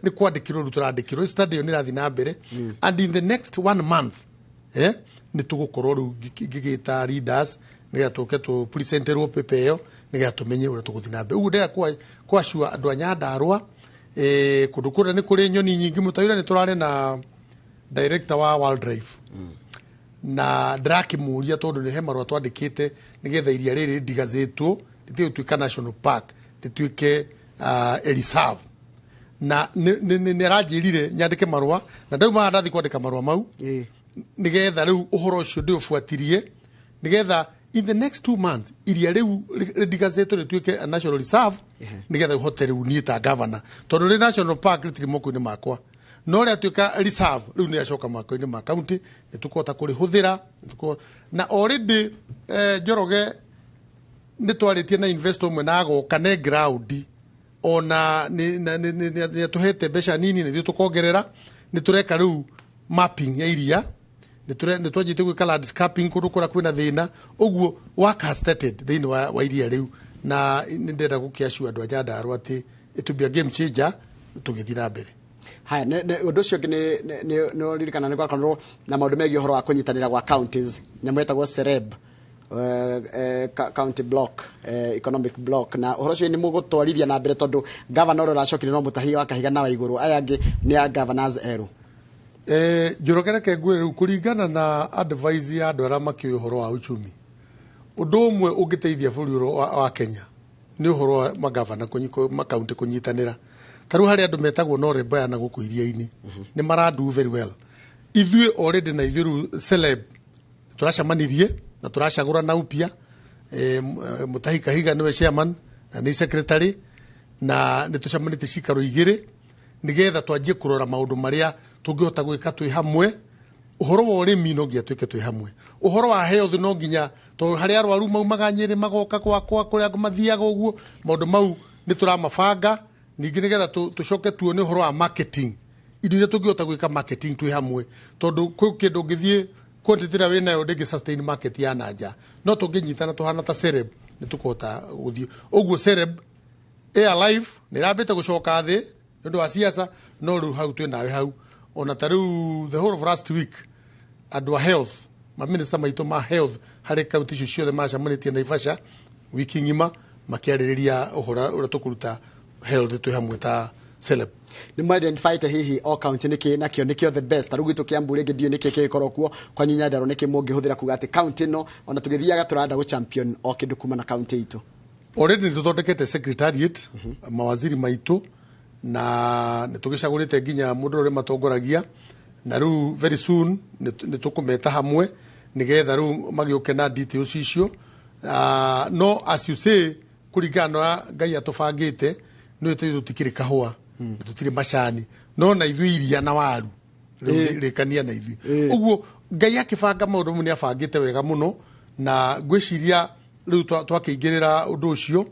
kwandĩkĩrwo rĩu tũrandĩkĩrwo. Study ĩyo nĩ ĩrathiĩ na mbere, and in the next one month nĩ tũgũkorwo rĩu ngĩgĩta leaders nĩgetha tũke tũ presenterwo paper ĩyo, nĩgetha tũmenye ũrĩa tũgũthiĩ na mbere. Ũguo ndĩrenda kwacua andũ a Nyandarũa, kũndũ kũrĩa nĩ kũrĩ nyoni nyingĩ mũtaira. Nĩ tũrarĩ na director wa wildlife na ndĩrakĩmũria, tondũ nĩ he marũa twandĩkĩte nĩgetha iria rĩrĩ rĩndigazĩtwo, rĩtige gũtuĩka national park, rĩtuĩke a reserve, na nĩ aranjĩrire nyandĩke marũa, na ndauma haha ndathiĩ kwandĩka marũa mau, nĩgetha rĩu ũhoro ũcio ndĩũbuatirie, nĩgetha in the next 2 months iria rĩu rĩndigazĩtwo rĩtuĩke a national reserve, nĩgetha ũhote rĩu niĩ ta governor, tondũ rĩ national park rĩtirĩ moko-inĩ makwa, no rĩatuĩka reserve rĩu nĩ rĩacoka moko-inĩ ma county, nĩ tũkũhota kũrĩhũthĩra. Na already, Njoroge, nĩ twarĩtie na investor ũmwe na agoka ne ground, ona nĩ atũhete mbeca nini na ithuĩ tũkongerera. Nĩ tũreka rĩu mapping ya iria, nĩ twanjĩtie gwĩka landscaping kũndũ kũrĩa kwĩna thĩna. Ũguo work has started thĩinĩ wa iria rĩu, na nĩ ndĩrenda gũkĩaciwa andũ a Nyandarũa atĩ it will be a game changer tũgĩthiĩ na mbere. Haya, ũndũ ũcio ũngĩ nĩ ũririkana nĩ gwakorirwo na maũndũ megiĩ ũhoro wa kũnyitanĩra gwa counties, nyamũ ĩtagwo CEREB, county block, economic block, na ũhoro ũcio nĩ mũgũtwarithia na mbere, tondũ governor ũrĩa ũracokire no mũtahi wa Kahiga na wa igũrũ, aya angĩ nĩ a governors erũ? Njoroge, reke ngwĩre rĩu, kũringana na advice ya andũ arĩa makĩũĩ ũhoro wa uchumi, ũndũ ũmwe ũngĩteithia bũrũri ũyũ wa Kenya nĩ ũhoro wa magavana makaunti kũnyitanĩra. Ta rĩu harĩ andũ metagwo Noreb aya na gũkũ iria-inĩ nĩ maradu very well. Ithuĩ already na ithuĩ rĩu celeb tũracemanirie na tũracagũrana upya. Mutahi Kahiga nĩwe chairman na nĩ secretary, na nĩ tũcemanĩtie cikaro igĩrĩ nĩgetha twanjie kũrora maũndũ marĩa tũngĩhota gwĩka twĩ hamwe. Ũhoro wa ũrĩmi no nginya twĩke twĩ hamwe, ũhoro wa health no nginya, tondũ harĩ arwaru maumaga Nyĩrĩ magoka gwakwa kũrĩa mathiaga. Ũguo maũndũ mau nĩ tũramabanga. Ningĩ nĩgetha tũcoke tuone ũhoro wa marketing, indo iria tũngĩhota gwĩka marketing twĩ hamwe, tondũ kwĩ kĩndũ ũngĩthiĩ quantity ĩrĩa wĩnayo ndĩngĩ sustain market ya nanja, no tũngĩnyitana tũhana ta Cereb nĩ tũkũhota gũthiĩ ũguo. Cereb ĩ alive, nĩ ĩrambĩte gũcoka thĩ nĩ ũndũ wa siasa, no rĩu hau twĩ nawe hau. Ona ta rĩu the whole of last week andũ a health, maminista maitũ ma health harĩ kaunti icio ciothe macemanĩtie Naivasha wiki ng'ima makĩarĩrĩria ũhoro ũrĩa tũkũruta health twĩ hamwe ta Celeb. Nĩ mũ identify hihi o county nĩkĩ nakĩo nĩkĩo the best? Ta rĩu gwitũ Kiambu rĩngĩ ndiũĩ nĩkĩ kĩgĩkorwo kuo, kwanyu Nyandarua nĩkĩ mũngĩhũthĩra kuga atĩ county ĩno ona tũgĩthiaga tũrenda gũ champion o kĩndũ kuma na county itũ? Already nĩ tũthondekete secretariat, mawaziri maitũ, na nĩ tũgĩcagũrĩte nginya mũndũ ũrĩa matongoragia, na rĩu very soon nĩ tũkũmeta hamwe nĩgetha rĩu magĩũke na details icio. No as you say, kũringana na Ngai atũbangĩte, nĩ tũtirĩ tũtikĩrĩ kahũa na tũtirĩ macani, no na ithuĩ iria na waru rĩu rĩkania na ithuĩ. Ũguo Ngai akĩbanga maũndũ mau nĩ abangĩte wega mũno, na ngwĩciria rĩu twakĩingĩrĩra ũndũ ũcio,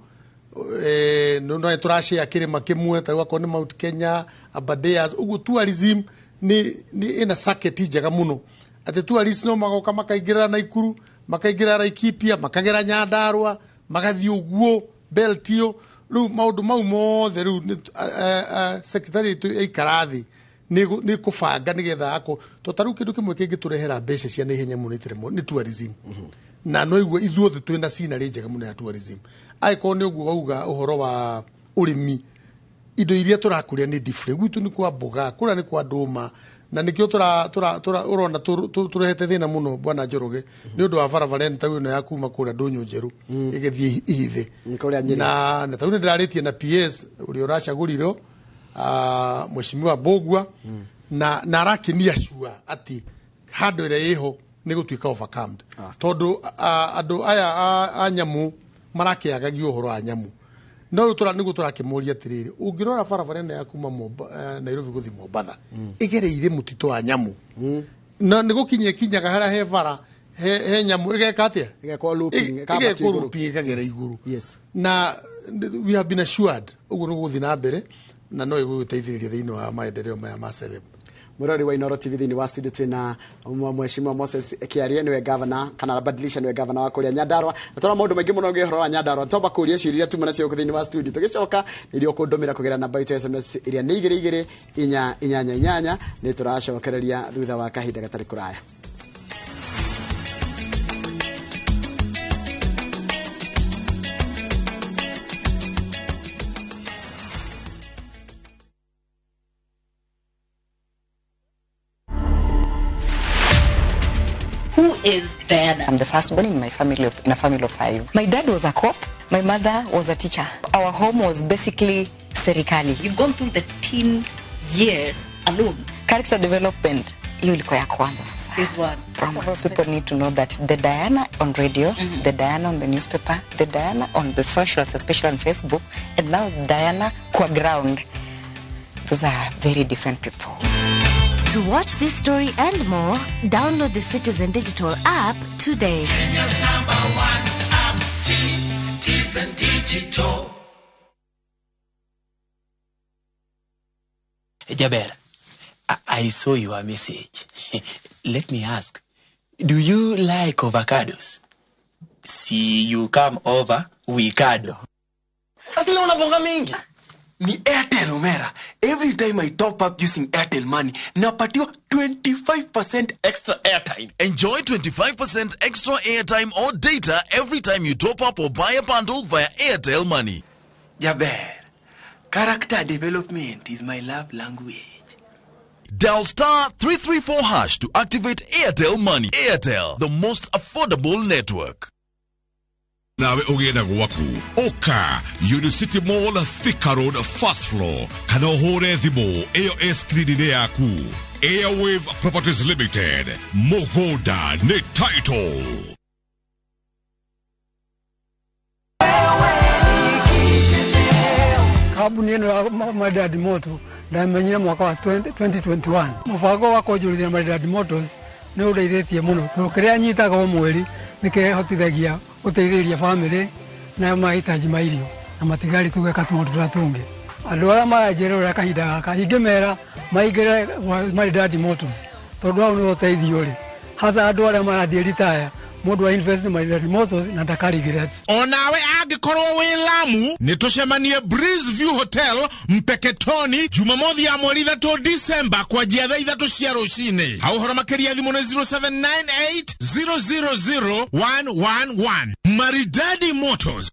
no tũracea kĩrĩma kĩmwe, ta rĩu akorwo nĩ Mount Kenya, Aberdares. Ũguo tourism nĩ ĩna circuit njega mũno, atĩ tourists no magoka makaingĩrĩra Naikuru, makaingĩrĩra Laikipia, makagera Nyandarua, magathiĩ ũguo belt ĩyo. Rĩu maũndũ mau mothe rĩu secretariat ĩikara thĩ nĩ kũbanga nĩgetha ako to ta rĩu kĩndũ kĩmwe kĩngĩtũrehera mbeca cia naihenya mũno nĩ tourism, na no igua ithuothe twĩna scenery njega mũno ya tourism. Angĩkorwo nĩ ũguo wauga ũhoro wa ũrĩmi, indo iria tũrakũria nĩ different. Gwitũ nĩ kwa mboga, kũrĩa nĩ kwa ndũma, na nĩkĩo tũra ũrona tũrehete thĩna mũno, bwana Njoroge, nĩ ũndũ wa barabara ĩno ta ĩno ya kuma kũrĩa ndũnyũ njerũ ĩgĩthiĩ Ihithe. Kũrĩa Nyĩrĩ. Na tarĩu nĩ ndĩrarĩtie na PS ũrĩa ũracagũrirwo, Mheshimiwa Mbũgua, na arakĩnia cua atĩ handũ ĩrĩa ĩho nĩ gũtuĩka overcome, tondũ andũ aya a nyamũ marakĩagagia ũhoro wa nyamũ. No rĩu nĩguo tũrakĩmũria atĩrĩrĩ, ũngĩrora barabara ĩno ya kuma Nairobi gũthiĩ Mombatha ĩgereire mũtitũ wa nyamũ, na nĩ gũkinya ĩkinyaga harĩa he bara. He nyamũ ĩgeka atĩa? Ĩgekwo looping, ĩkambatio Ĩgekwo igũrũ. looping ĩkagera igũrũ. Yes. Na we have been assured ũguo nĩ gũgũthiĩ na mbere na no ĩgũgĩteithĩrĩria thĩinĩ wa maendeleo maya ma Celeb. Mwirori wa Inoro TV, thĩinĩ wa studio twĩna Mheshimiwa Moses Kiarie, nĩwe governor kana badilisha, nĩwe governor wa kũrĩa Nyandarua, na tũrona maũndũ maingĩ mũno ũhoro wa Nyandarua. Twamba kũria ciũria iria tuma nacio gũkũ thĩinĩ wa studio, tũgĩcoka nĩ iria ũkũndũmĩra kũgerera namba itũ ya SMS ĩrĩa nĩ 22488. Nĩ tũracokereria thutha wa kahinda gatarĩ kũraya. Who is Diana? I'm the firstborn in my family in a family of five. My dad was a cop. My mother was a teacher. Our home was basically serikali. You've gone through the teen years alone. Character development, hiyo ilikuwa ya kwanza sasa. This one. Romance. People need to know that the Diana on radio, the Diana on the newspaper, the Diana on the socials, especially on Facebook, and now Diana kwa ground. Those are very different people. To watch this story and more, download the Citizen Digital app today. Kenya's number one app, Citizen Digital. Jaber, I saw your message. Let me ask, do you like avocados? See you come over, we cuddle. Sasa leo unabonga mingi. Ni Airtel Omera. Every time I top up using Airtel Money, napatiwa 25% extra airtime. Enjoy 25% extra airtime or data every time you top up or buy a bundle via Airtel Money. Jaber, character development is my love language. Dial *334# to activate Airtel Money. Airtel, the most affordable network. Nawe ũgĩenda gwaku ũka Unicity Mall, Thika Road, first floor, kana ũhũre thimũ ĩyo ĩ screen-inĩ yaku. Airwave Properties Limited, mũgũnda nĩ title. Kambuni ĩno ya Maridadi Motors ndamenyire mwaka wa 2021. Mũbango wa kwanjũrithia Maridadi Motors nĩ ũndeithĩtie mũno tondũ kĩrĩa nyitaga o mweri nĩ kĩhotithagia gũteithĩrĩria bamĩrĩ na mahitaji ma irio na matigari tũgeka tũmaũndũ tũrĩa tũngĩ. Andũ arĩa maranjĩrora kahinda gaka ingĩmera maingĩre Maridadi Motors tondũ hau nĩho ũteithio ũrĩ, hasa andũ arĩa marathiĩ ritaya, mũndũ wa invest Maridadi Motors na ndakarigret. Onawe angĩkorwo wĩ Lamu nĩ tũcemanie Breeze View Hotel Mpeketoni Jumamothi ya mweri 3 December kwanjia thaa 3 cia rũcinĩ. Hau ũhoro makĩria thimũ nĩ 0798 000 111. Maridadi Motors.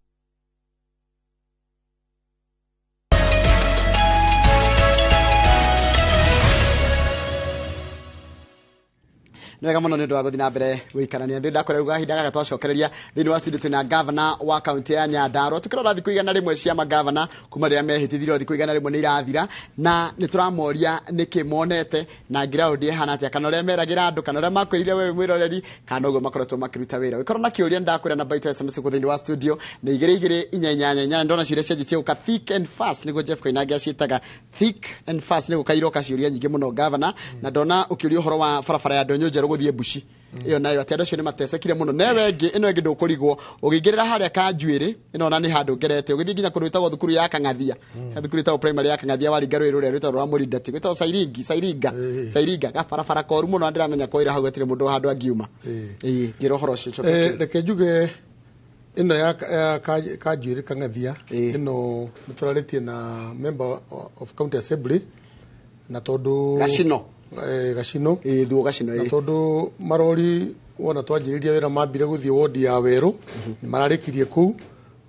Nĩ wega mũno nĩ ũndũ wa gũthiĩ na mbere gũikarania thĩ. Ndakwĩra rĩu kahinda gaka twacokereria thĩinĩ wa studio twĩna governor wa kaunti ya Nyandarua. Tũkĩrora thikũ 101 cia magavana kuma rĩrĩa mehĩtithirio, thikũ 101 nĩ irathira, na nĩ tũramoria nĩkĩ monete na ground ĩhana atĩa, kana ũrĩa meragĩra andũ, kana ũrĩa makwĩrire wewe mwĩroreri, kana ũguo makoretwo makĩruta wĩra. Ũngĩkorwo na kĩũria ndakwĩra namba itũ ya SMS gũkũ thĩinĩ wa studio nĩ 22488. Ndona ciũria cianjĩtie gũka thick and fast, nĩguo Jeff Koinange aciĩtaga thick and fast, nĩ gũka iroka ciũria nyingĩ mũno governor. Na ndona ũkĩũria ũhoro wa barabara ya Ndũnyũ Njerũ gũthiĩ Mbuci, ĩyo nayo atĩ andũ acio nĩ matecekire mũno. Newe ĩngĩ ĩno ĩngĩ ndũkũrigwo ũgĩingĩrĩra harĩa Kanjuĩrĩ, ĩno ona nĩ handũ ngerete ũgĩthiĩ nginya kũndũ gwĩtagwo thukuru ya Kang'athia, thukuru ĩtagwo primary ya Kang'athia, waringa rũĩ rũrĩa rwĩtagwo rwa Mũrindati, gwĩtagwo Sairingi, Sairinga, Sairinga, gabarabara koru mũno, na ndĩramenya kwaira hau gatirĩ mũndũ handũ angiuma. Ĩĩ, njĩra ũhoro ũcio ũcoke. Reke njuge ĩno ya Kanjuĩrĩ Kang'athia ĩno nĩ tũrarĩtie na member of county assembly na tondũ Gacino. Gacino. Thuo Gacino. Na tondũ marori wona twanjĩrĩria wĩra mambire gũthiĩ wodi ya Werũ, nĩ mararĩkirie kũu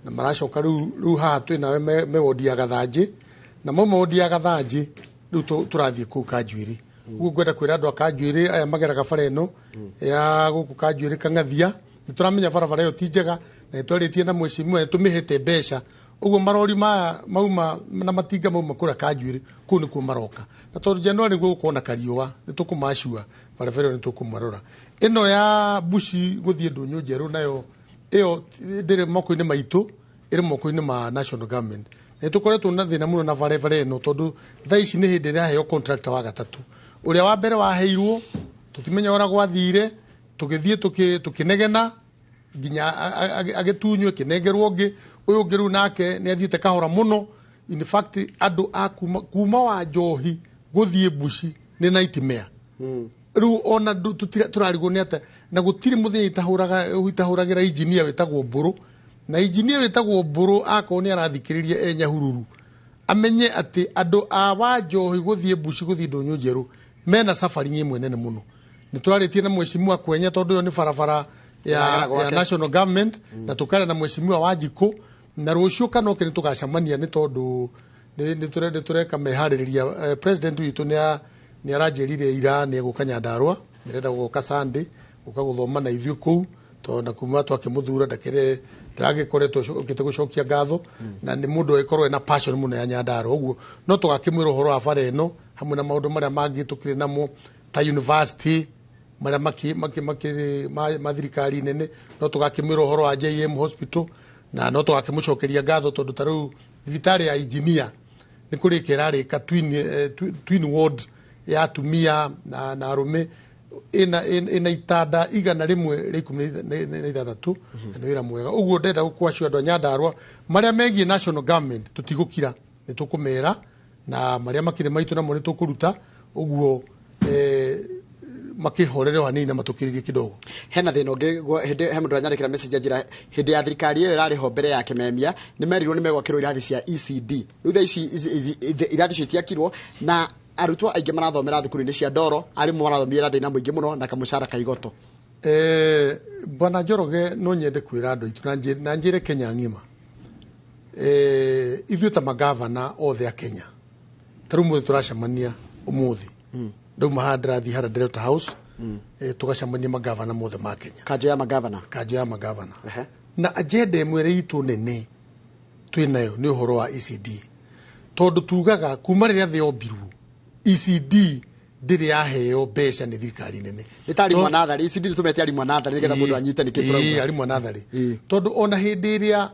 na maracoka rĩu haha twĩ nawe me wodi ya Gathanjĩ, na mauma wodi ya Gathanjĩ rĩu tũrathiĩ kũu Kanjuĩrĩ. Ũguo ngwenda kwĩra andũ a Kanjuĩrĩ aya mageraga bara ĩno ya gũkũ Kanjuĩrĩ Kang'athia, nĩ tũramenya barabara ĩyo ti njega na nĩ twarĩtie na mheshimiwa nĩ tũmĩhĩte mbeca. Ũguo marori maya mauma na matinga mauma kũrĩa Kanjuĩrĩ kũu nĩkuo maroka, na tondũ January nĩguo gũkorwo na kariũa nĩ tũkũmacua barabara ĩyo nĩ tũkũmarora. Ĩno ya Mbuci gũthiĩ Ndũnyũ Njerũ nayo ĩyo ndĩrĩ moko-inĩ maitũ, ĩrĩ moko-inĩ ma national government. Nĩ tũkoretwo na thĩna mũno na barabara ĩno tondũ thaa ici nĩ hĩndĩ ĩraheo contractor wa gatatũ. Ũrĩa wa mbere waheirwo tũtimenya ũrĩa gwathire, Tũgĩthiĩ tũkĩnegena nginya agĩtunywo, ĩkĩnengerwo ũngĩ. Ũyũ ũngĩ rĩu nake nĩ athiĩte kahora mũno. In fact, andũ a kuma wa Njohi gũthiĩ Mbuci nĩ nightmare. Rĩu ona tũrarigwo nĩ atĩa, na gũtirĩ mũthenya itahũragĩra engineer wĩtagwo Mbũrũ. Na engineer wĩtagwo Mbũrũ akorwo nĩ arathikĩrĩria e Nyahururu, amenye atĩ andũ a wa Njohi gũthiĩ Mbuci gũthiĩ Ndũnyũ Njerũ mena safari ĩmwe nene mũno. Nĩ twarĩtie na mheshimiwa Kwenya, tondũ ĩyo nĩ barabara Ĩragera ya gwake. national government, na tũkaria na mheshimiwa Wanjikũ, na rũciũ kana oke nĩ tũgacemania, nĩ tondũ nĩ tũreka meharĩrĩria. President witũ nĩ aranjĩrire ira nĩ egũka Nyandarũa, nĩarenda gũka Sunday gũka gũthoma na ithuĩ kũu, tondũ na kuma twakĩmũthura ndakĩrĩ ndĩragĩkoretwo okĩte gũcokia ngatho, na nĩ mũndũ agĩkorwo ena passion mũno ya Nyandarũa. Ũguo no tũgakĩmwĩra ũhoro wa bara ĩno hamwe na maũndũ marĩa mangĩ tũkĩrĩ namo ta university marĩa makĩrĩ ma thirikari nene. No tũgakĩmwĩra ũhoro wa JM Hospital, na no tũgakĩmũcokeria ngatho, tondũ ta rĩu thibitarĩ ya engineer nĩ kũrĩka ĩrarĩka twin ward ya atumia na arũme, ĩna itanda 116, na nĩ wĩra mwega. Ũguo ndĩrenda gũkwacio andũ a Nyandarũa marĩa megiĩ national government tũtigũkira, nĩ tũkũmera, na marĩa makĩrĩ maitũ namo nĩ tũkũruta. Ũguo makĩhorere o hanini na matũkĩrĩrie kidogo. Hena thĩna ũngĩ hĩndĩ he mũndũ anyandĩkĩra message anjĩra hĩndĩ ya thirikari ĩyo ĩrarĩ ho mbere ya Kĩmemia nĩ merirwo nĩ megwakĩrwo irathi cia ECD. Rĩu thaa ici irathi icio itiakirwo, na arutwo aingĩ marathomera thukuru-inĩ cia ndoro, arimũ marathomera thĩna mũingĩ mũno na kamũcara ka igoto. Bwana Njoroge, no nyende kwĩra andũ aitũ na njĩre Kenya ng'ima, ithuĩ ta magavana othe a Kenya, ta rĩu mũthĩ tũracemania ũmũthĩ, ndauma haha ndĩrathiĩ harĩa Delta House, tũgacemania magavana mothe ma Kenya. Kanjũ ya magavana. Kanjũ ya magavana. Na agenda ĩmwe ĩrĩa itũ nene twĩ nayo nĩ ũhoro wa ECD, tondũ tugaga kuma rĩrĩa thĩ yombirwo ECD ndĩrĩ yaheo mbeca nĩ thirikari nene. Nĩ ta arimũ a natharĩ, ECD nĩ tũmete arimũ a natharĩ nĩgetha mũndũ anyite nĩkĩ tũrauga. Arimũ a natharĩ, tondũ ona hĩndĩ ĩrĩa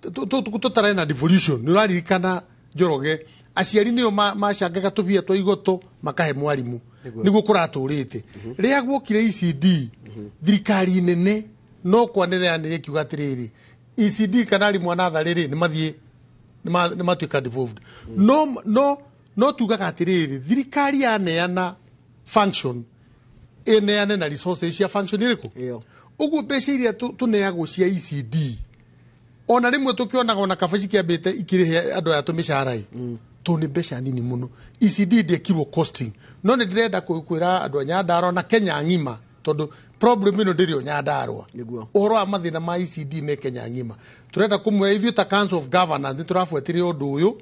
tũtarĩ na devolution, nĩ ũraririkana Njoroge, aciari nĩo macangaga tũbia twa igoto makahe mwarimũ. Nĩguo kũratũrĩte. Rĩrĩa guokire ECD, thirikari nene no kwanĩrĩra yanĩrĩire ĩkiuga atĩrĩrĩ, ECD kana arimũ a natharĩ rĩ, nĩ mathiĩ nĩ matuĩka devolved. No tugaga atĩrĩrĩ, thirikari yaneana function, ĩneane na resources cia function ĩrĩkũ. Ũguo mbeca iria tũneagwo cia ECD, ona rĩmwe tũkĩonaga ona kaba cikĩambĩte ikĩrĩhe andũ aya tũmĩcara ĩ, tondũ nĩ mbeca nini mũno. ECD ndĩekirwo costing. No nĩ ndĩrenda kwĩra andũ a Nyandarũa na Kenya ng'ima, tondũ problem ĩno ndĩrĩ o Nyandarũa. Ũhoro wa mathĩna ma ECD me Kenya ng'ima. Tũrenda kũmwĩra ithuĩ ta Council of Governors nĩ tũrabuatĩrĩra ũndũ ũyũ,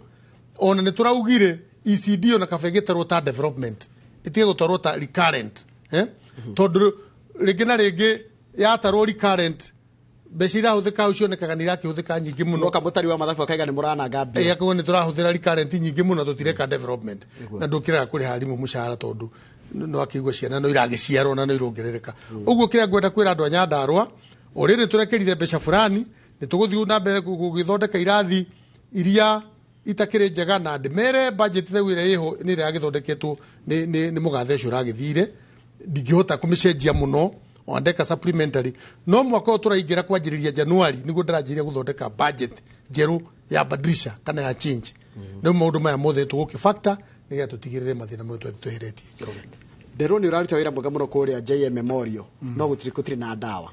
ona nĩ tũraugire ECD ona kaba ĩgĩtarwo ta development, ĩtige gũtwarwo ta recurrent, eh? Tondũ rĩngĩ na rĩngĩ yatarwo recurrent, mbeca irahũthĩka hau cionekaga nĩ irakĩhũthĩka nyingĩ mũno. Mũka mũtari wa mathabu akaiga nĩ mũrananga mbia. Akorwo nĩ tũrahũthĩra recurrent nyingĩ mũno, tũtireka development, na ndũkĩrega kũrĩha arimũ mũcara, tondũ no akĩigua ciana no iragĩciarwo na no irongerereka. Ũguo kĩrĩa ngwenda kwĩra andũ a Nyandarũa, o rĩrĩ tũrekerire mbeca fulani, nĩ tũgũthiĩ na mbere gũgĩthondeka irathi iria itakĩrĩ njega, na ndĩmere budget rĩu ĩrĩa ĩho nĩ ĩrĩa yagĩthondeketwo nĩ mũgathe ũcio ũragĩthire, ndingĩhota kũmĩcenjia mũno, ona ndeka supplementary. No mwaka ũyũ tũraingĩra kwanjĩrĩria January nĩguo ndĩranjĩrĩria gũthondeka budget njerũ ya badilisha kana ya change. Rĩu maũndũ maya mothe tũgũkĩ factor nĩgetha tũtigĩrĩre mathĩna maya tweheretie. Njoroge. Nderwo nĩ ũraruta wĩra mwega mũno kũrĩa JM Memorial, no gũtirĩ na ndawa.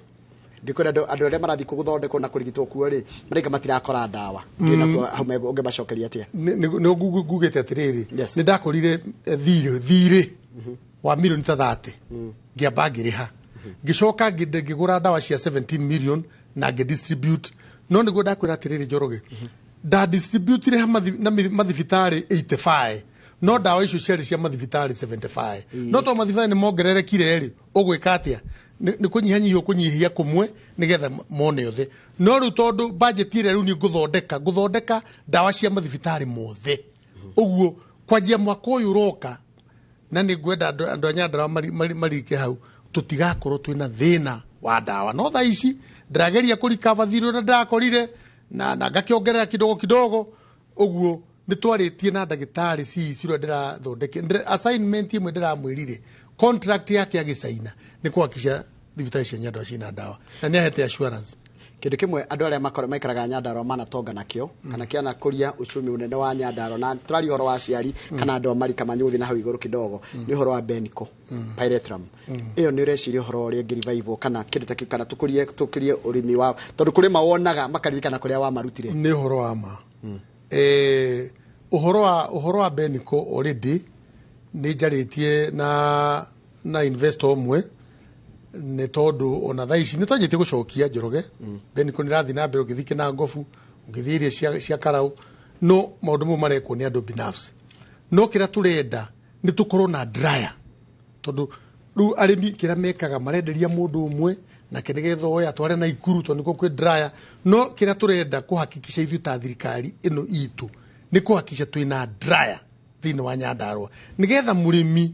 Ndikwenda andũ arĩa marathiĩ gũthondekwo na kũrigitwo kuo rĩ, maraiga matirakora ndawa. Ndĩna hau ũngĩmacokeria atĩa? Nĩ ngugĩte atĩrĩrĩ, nĩ ndakorire thirĩ wa milioni ta 30, ngĩamba ngĩrĩha, ngĩcoka ngĩgũra ndawa cia 17 million na ngĩdistribute. No nĩguo ndakwĩra atĩrĩrĩ Njoroge, ndadistributire na mathibitarĩ 85, no ndawa icio ciarĩ cia mathibitarĩ 75. No to mathibitarĩ nĩ mongererekire rĩ, ũgwĩka atĩa? Nĩ kũnyihanyihia kũnyihia kũmwe nĩgetha mone othe. No rĩu tondũ budget ĩrĩa rĩu nĩ ngũthondeka ndawa cia mathibitarĩ mothe, ũguo kwanjia mwaka ũyũ ũroka, na nĩ ngwenda andũ a Nyandarũa marike hau, tũtigakorwo twĩna thĩna wa ndawa. No thaa ici ndĩrageria kũrikaba thirĩ ũrĩa ndĩrakorire na ngakĩongerera kidogo kidogo. Ũguo nĩ twarĩtie na ndagĩtarĩ CEC ũrĩa ndĩrathondeke assignment ĩmwe ndĩramwĩrire contract yake agĩcaina nĩ kũhakikisha Thibitarĩ cia Nyandarua ciĩna ndawa na nĩ ahete assurance. Kindu kimwe andu aria makorwo maikaraga Nyandarua manatonga nakio kana kianakũria uchumi munene wa Nyandarua, na tũraria ũhoro wa aciari kana andũ a marika manyu gũthiĩ na hau igũrũ kidogo, nĩ ũhoro wa Beniko Pyrethrum. Ĩyo nĩ ũreciria ũhoro ũrĩa ĩngĩ revive kana kĩndũ ta kĩu, kana tũkũrie tũkĩrie ũrĩmi wa, tondũ kũrĩ mawonaga makaririkana kũrĩa wamarutire? Nĩ ũhoro wa ma. Ũhoro wa Beniko, already nĩ njarĩtie na investor ũmwe, nĩ tondũ ona thaa ici nĩ twanjĩtie gũcokia Njoroge. Beniko nĩ ĩrathiĩ na mbere, ũngĩthiĩ Kĩnangobu, ũngĩthiĩ iria cia Karau, no maũndũ mau marekwo nĩ andũ binafsi. No kĩrĩa tũrenda nĩ tũkorwo na dryer, tondũ rĩu arĩmi kĩrĩa mekaga marenderia mũndũ ũmwe nake nĩgetha oe atware na ikuru, tondũ nĩkuo kwĩ dryer. No kĩrĩa tũrenda kũhakikisha ithuĩ ta thirikari ĩno itũ nĩ kũhakikisha twĩna dryer thĩinĩ wa Nyandarua, nĩgetha mũrĩmi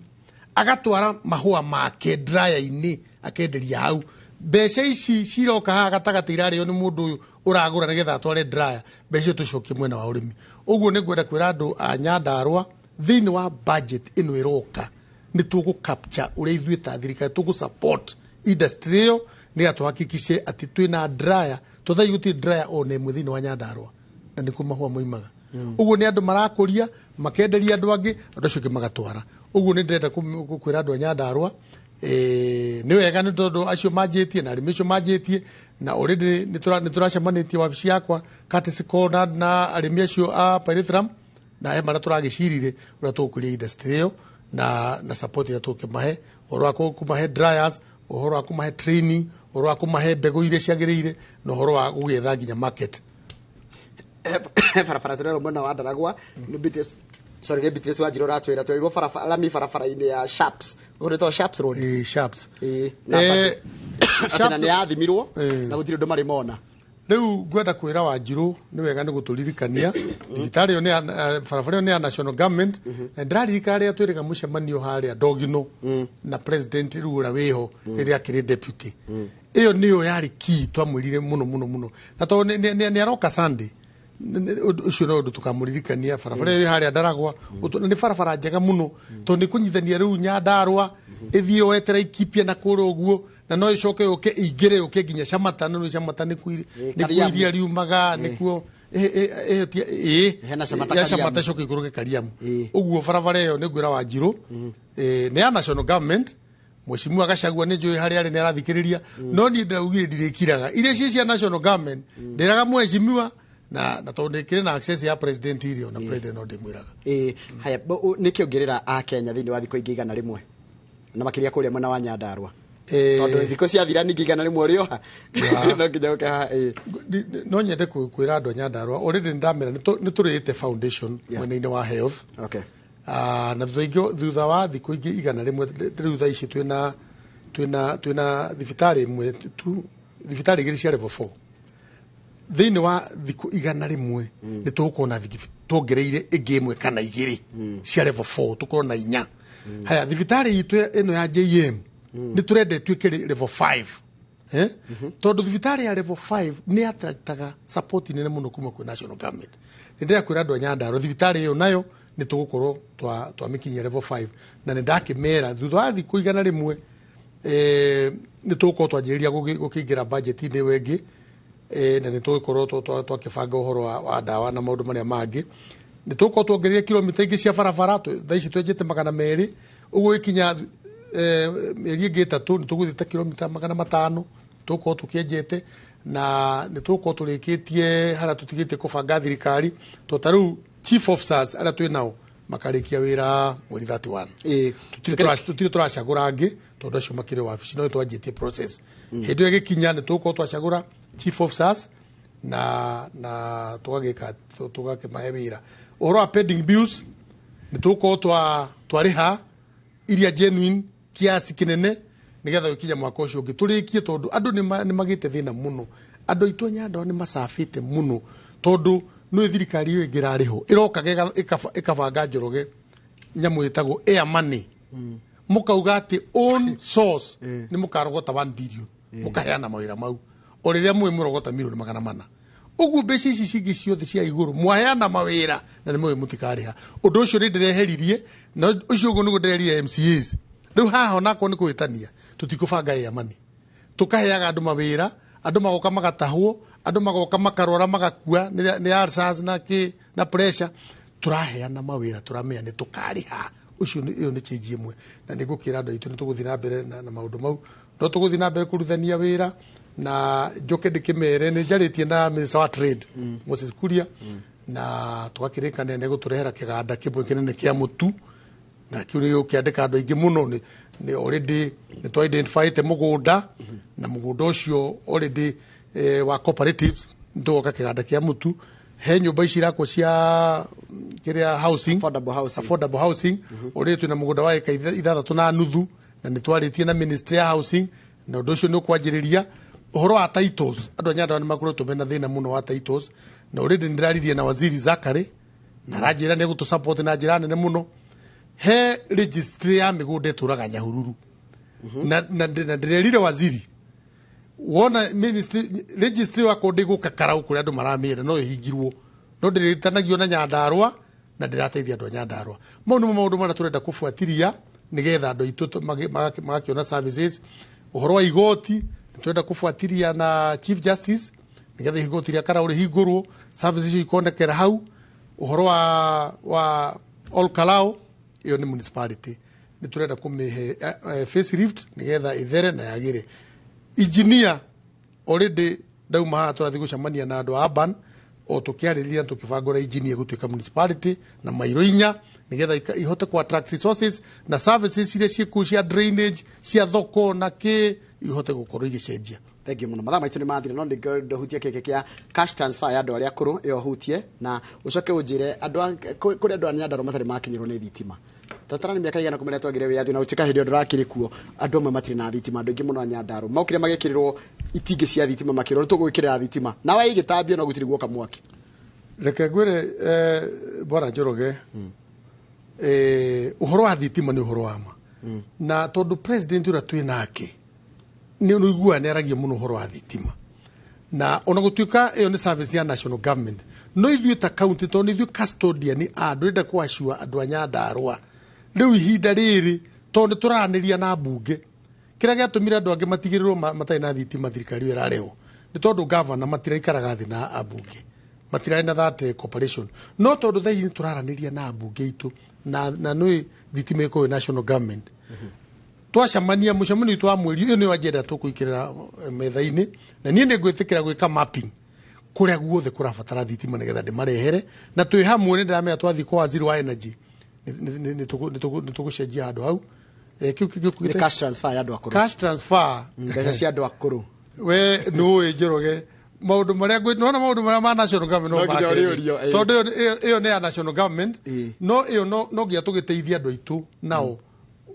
agatwara mahũa make dryer-inĩ, akenderia hau. Mbeca ici ciroka haha gatagatĩ irarĩo nĩ mũndũ ũyũ ũragũra nĩgetha atware dryer, mbeca icio tũcokie mwena wa ũrĩmi. Ũguo nĩ ngwenda kwĩra andũ a Nyandarua, thĩinĩ wa budget ĩno ĩroka nĩ tũgũ capture ũrĩa ithuĩ ta thirikari tũgũ support industry ĩyo, nĩgetha tũhakikishe atĩ twĩna dryer, tondũ thaa gũtirĩ dryer ona ĩmwe thĩinĩ wa Nyandarua na nĩkuo mahũa moimaga. Ũguo nĩ andũ marakũria makenderia andũ angĩ, andũ acio angĩ magatwara. Ũguo nĩ ndĩrenda kwĩra andũ a Nyandarua, nĩ wega, nĩ tondũ acio manjĩtie na arĩmi acio manjĩtie, na already nĩ tũracemanĩtie wabici yakwa courtesy call na arĩmi acio a Pyrethrum, na he marĩa tũragĩcirire ũrĩa tũgũkũria industry ĩyo na support ĩrĩa tũkĩmahe, ũhoro wa kũmahe dryers, ũhoro wa kũmahe training, ũhoro wa kũmahe mbegũ iria ciagĩrĩire, na ũhoro wa gũgĩetha nginya market. He barabara tũrerwo mwena wa Ndaragwa nĩ Beatrice, sorry, nĩ Beatrice Wanjiru ũratwĩra twerirwo barabara lami barabara-inĩ ya Sharps, ũrĩtwo Sharps Road. Ĩ, Sharps. Ĩ, na atĩ na nĩ yathimirwo na gũtirĩ ũndũ marĩ mona. Rĩu ngwenda kwĩra Wanjirũ nĩ wega nĩ gũtũririkania thibitarĩ ĩyo nĩ barabara ĩyo nĩ ya national government, na ndĩraririkana rĩrĩa twĩrĩga mũcemanio harĩa Ndogino na president rĩu ũrĩa wĩho rĩrĩa akĩrĩ deputy, ĩyo nĩyo yarĩ key twamwĩrire mũno mũno mũno, na tondũ nĩ aroka Sunday, ũndũ ũcio no ũndũ tũkamũririkania. Barabara ĩyo ĩ harĩa Ndaragwa nĩ barabara njega mũno, tondũ nĩ kũnyitithania rĩu Nyandarua ĩthiĩ yoete Laikipia na kũrĩa ũguo, na no ĩcoke yũke ĩingĩre yũke nginya Camata, no nĩ Camata nĩ nĩ Kariamu. Iria riumaga nĩkuo ĩhĩtie ĩ Hena Camata ya Kariamu. Camata ĩcoke ikũrũke Kariamu. Ũguo barabara ĩyo nĩ ngwĩra Wanjirũ, nĩ ya national government. Mheshimiwa Gachagua nĩ njũĩ harĩa arĩ nĩ arathikĩrĩria, no niĩ ndĩraugire ndirĩkiraga iria ci cia national government, ndĩraga mheshimiwa na tondũ ndĩkĩrĩ na access ya president irio na president no ndĩmwĩraga. Ĩ, haya, nĩkĩ ũngĩrĩra a Kenya thĩinĩ wa thikũ ingĩ 100, na makĩria kũrĩa mwena wa Nyandarua, tondũ thikũ ciathira ningĩ 100 ũrĩoha no nginya ũke haha, ĩ. No nyende kwĩra andũ a Nyandarua, already nĩ ndamera nĩ tũrĩĩte foundation mwena-inĩ wa health. Ah, na thutha wa thikũ ingĩ 100, rĩu thaa ici twĩna thibitarĩ ĩmwe tu, thibitarĩ igĩrĩ cia level 4. Thĩinĩ wa thikũ 100 nĩ tũgũkorwo na tuongereire ĩngĩ ĩmwe kana igĩrĩ cia level 4, tũkorwo na inya. Haya, thibitarĩ itũ ĩno ya JM nĩ tũrenda ĩtuĩke level 5, eh? Tondũ thibitarĩ ya level 5 nĩ attractaga support nene mũno kuma kwĩ national government. Nĩ ndĩrenda kwĩra andũ a Nyandarua thibitarĩ ĩyo nayo nĩ tũgũkorwo twamĩkinyia level 5, na nĩ ndakĩmera thutha wa thikũ 100 nĩ tũgũkorwo twanjĩrĩria gũkĩingĩra budget-inĩ ĩyo ĩngĩ, na nĩ tũgũkorwo twakĩbanga ũhoro wa ndawa na maũndũ marĩa mangĩ. Nĩ tũgũkorwo tuongereire kilomita ingĩ cia barabara. Thaa ici twenjete 200, ũguo ĩkinya mĩeri ĩngĩ 3 nĩ tũgũthiĩte kilomita 500 tũgũkorwo tũkĩenjete, na nĩ tũgũkorwo tũrĩkĩtie harĩa tũtigĩtie kũbanga thirikari, to ta rĩu chief officers arĩa twĩ nao makarĩkia wĩra mweri 31. Tũtirĩ tũracagũra angĩ tondũ acio makĩrĩ wabici, no twanjĩtie process. Hĩndĩ ĩyo ĩgĩkinya nĩ tũgũkorwo twacagũra chief officers na tũgagĩka tũgakĩmahe wĩra. Ũhoro wa pending bills, nĩ tũgũkorwo twarĩha iria genuine kiasi kĩnene, nĩgetha gũkinya mwaka ũcio ũngĩ tũrĩkie, tondũ andũ nĩ magĩte thĩna mũno. Andũ aitũ a Nyandarua nĩ macabĩte mũno, tondũ nĩ thirikari ĩyo ĩngĩ ĩrarĩ ho ĩrokaga ĩkabanga Njoroge nyamũ ĩtagwo air money, mũkauga atĩ own source nĩ mũkarogota 1 billion, mũkaheana mawĩra mau o rĩrĩa mũĩ mũrogota milioni 400. Ũguo mbeca ici cingĩ ciothe cia igũrũ mwaheana mawĩra na nĩ mũĩ mũtikarĩha. Ũndũ ũcio nĩ ndĩreheririe, na ũcio ũguo nĩguo ndĩrerire MCAs. Rĩu haha onakorwo nĩ kũhĩtania, tũtikũbanga air money. Tukaheaga andu mawira, andu magoka magatahwo, andu magoka makarwara magakua ni ulcers na ki na pressure. Turaheana mawira, turamenya ni tukariha. Ucio iyo ni change imwe na nĩ ngũkĩra andũ aitũ nĩ tũgũthiĩ na mbere na maũndũ mau, no tũgũthiĩ na mbere kũrutithania wĩra na njoke ndĩkĩmere nĩ njarĩtie na Minister wa Trade Moses Kuria, na tũgakĩrĩkanĩra nĩ egũtũrehera kĩganda kĩmwe kĩnene kĩa mũtu, na kĩu nĩ gĩgũkĩandĩka andũ aingĩ mũno. Nĩ already nĩ twa identifyĩte mũgũnda, na mũgũnda ũcio already wa cooperatives nĩ tũgoka kĩganda kĩa mũtu. He nyũmba ici irakwo cia kĩrĩa housing, affordable housing, affordable housing. Already twĩna mũgũnda wa ĩka 6.5, na nĩ twarĩtie na ministry ya housing, na ũndũ ũcio nĩ ũkwanjĩrĩria. Ũhoro wa titles, andũ a Nyandarua nĩ makoretwo mena thĩna mũno wa titles, na already nĩ ndĩraririe na waziri Zakary na aranjĩra nĩ egũtũ support na njĩra nene mũno. He registry ya mĩgũnda ĩtũraga Nyahururu, na ndĩrerire waziri wona ministry registry wa kũndĩ gũka Karau kũrĩa andũ maramĩra no ĩhingirwo, no ndĩrĩtanagio na Nyandarua na ndĩrateithia andũ a Nyandarua. Mau nĩmo maũndũ marĩa tũrenda kũbuatiria nĩgetha andũ aitũ magakĩona services. Ũhoro wa igoti nĩ tũrenda kũbuatiria na Chief Justice nĩgetha igoti rĩa Karau rĩhingũrwo, services icio ikonekera hau. Ũhoro wa Ol Kalou, ĩyo nĩ municipality, nĩ tũrenda kũmĩhe facelift nĩgetha ĩthere na yagĩre. Engineer already ndauma haha tũrathiĩ gũcemania na andũ a urban o tũkĩarĩrĩria na tũkĩbanga ũrĩa engineer gũtuĩka municipality na mairo 4 nĩgetha ihote ku attract resources na services iria ciĩkuo cia drainage, cia thoko na kĩ, ihote gũkorwo igĩcenjia. Thank you muno. Mathaa maitũ nĩ mathira, no nĩngũhutia kĩkĩ kĩa cash transfer ya andũ arĩa akũrũ ĩyo hutie, na ũcoke ũnjĩre andũ kũrĩ andũ a Nyandarua matarĩ makinyĩrwo nĩ thitima. Tatara nĩ mĩaka igana kumenya twagire wĩyathi, na gũtuĩka hĩndĩ ĩyo ndũrakĩrĩ kuo, andũ amwe matirĩ na thitima. Andũ aingĩ mũno a Nyandarua maokire magĩkĩrĩrwo itingĩ cia thitima, makĩrwo nĩtũgwĩkĩrĩra thitima, nawe igĩtambio no gũtirĩ guoka mwaki. Reke ngwĩre bwana Njoroge, ũhoro wa thitima nĩ ũhoro wa ma, na tondũ president ũrĩa twĩ nake nĩ ũiguaga nĩ aragia mũno ũhoro wa thitima, na ona gũtuĩka ĩyo nĩ service ya national government, no ithuĩ ta county, tondũ nĩ ithuĩ custodian a andũ, ndĩrenda kwacua andũ a Nyandarua rĩu ihinda rĩrĩ, tondũ nĩ tũraranĩria na mbunge. Kĩrĩa gĩatũmire andũ angĩ matigĩrĩrwo matarĩ na thitima thirikari ĩyo ĩrarehwo nĩ tondũ governor matiraikaraga thĩ na ambunge, matirarĩ na that cooperation. No tondũ thaa ici nĩ tũraranĩria na ambunge aitũ, na nĩ thitima ĩkorwo national government, twacemania mũcemanio witũ wa mweri ũyũ nĩyo agenda tũkũikĩrĩra metha-inĩ, na niĩ nĩngwĩtĩkĩra gwĩka mapping kũrĩa guothe kũrabatara thitima nĩgetha ndĩmarehere, na twĩ hamwe nĩ ndĩramenya twathiĩ kwa waziri wa energy nĩ tũgũcenjia handũ hau. Kĩu kĩngĩ Nĩ cash transfer ya andũ akũrũ. Cash transfer, mbeca cia andũ akũrũ. We nĩũĩ Njoroge maũndũ marĩa nona maũndũ marĩa ma national government no makĩrĩrio, tondũ ĩyo nĩ ya national government, no ĩyo no nginya tũgĩteithie andũ aitũ nao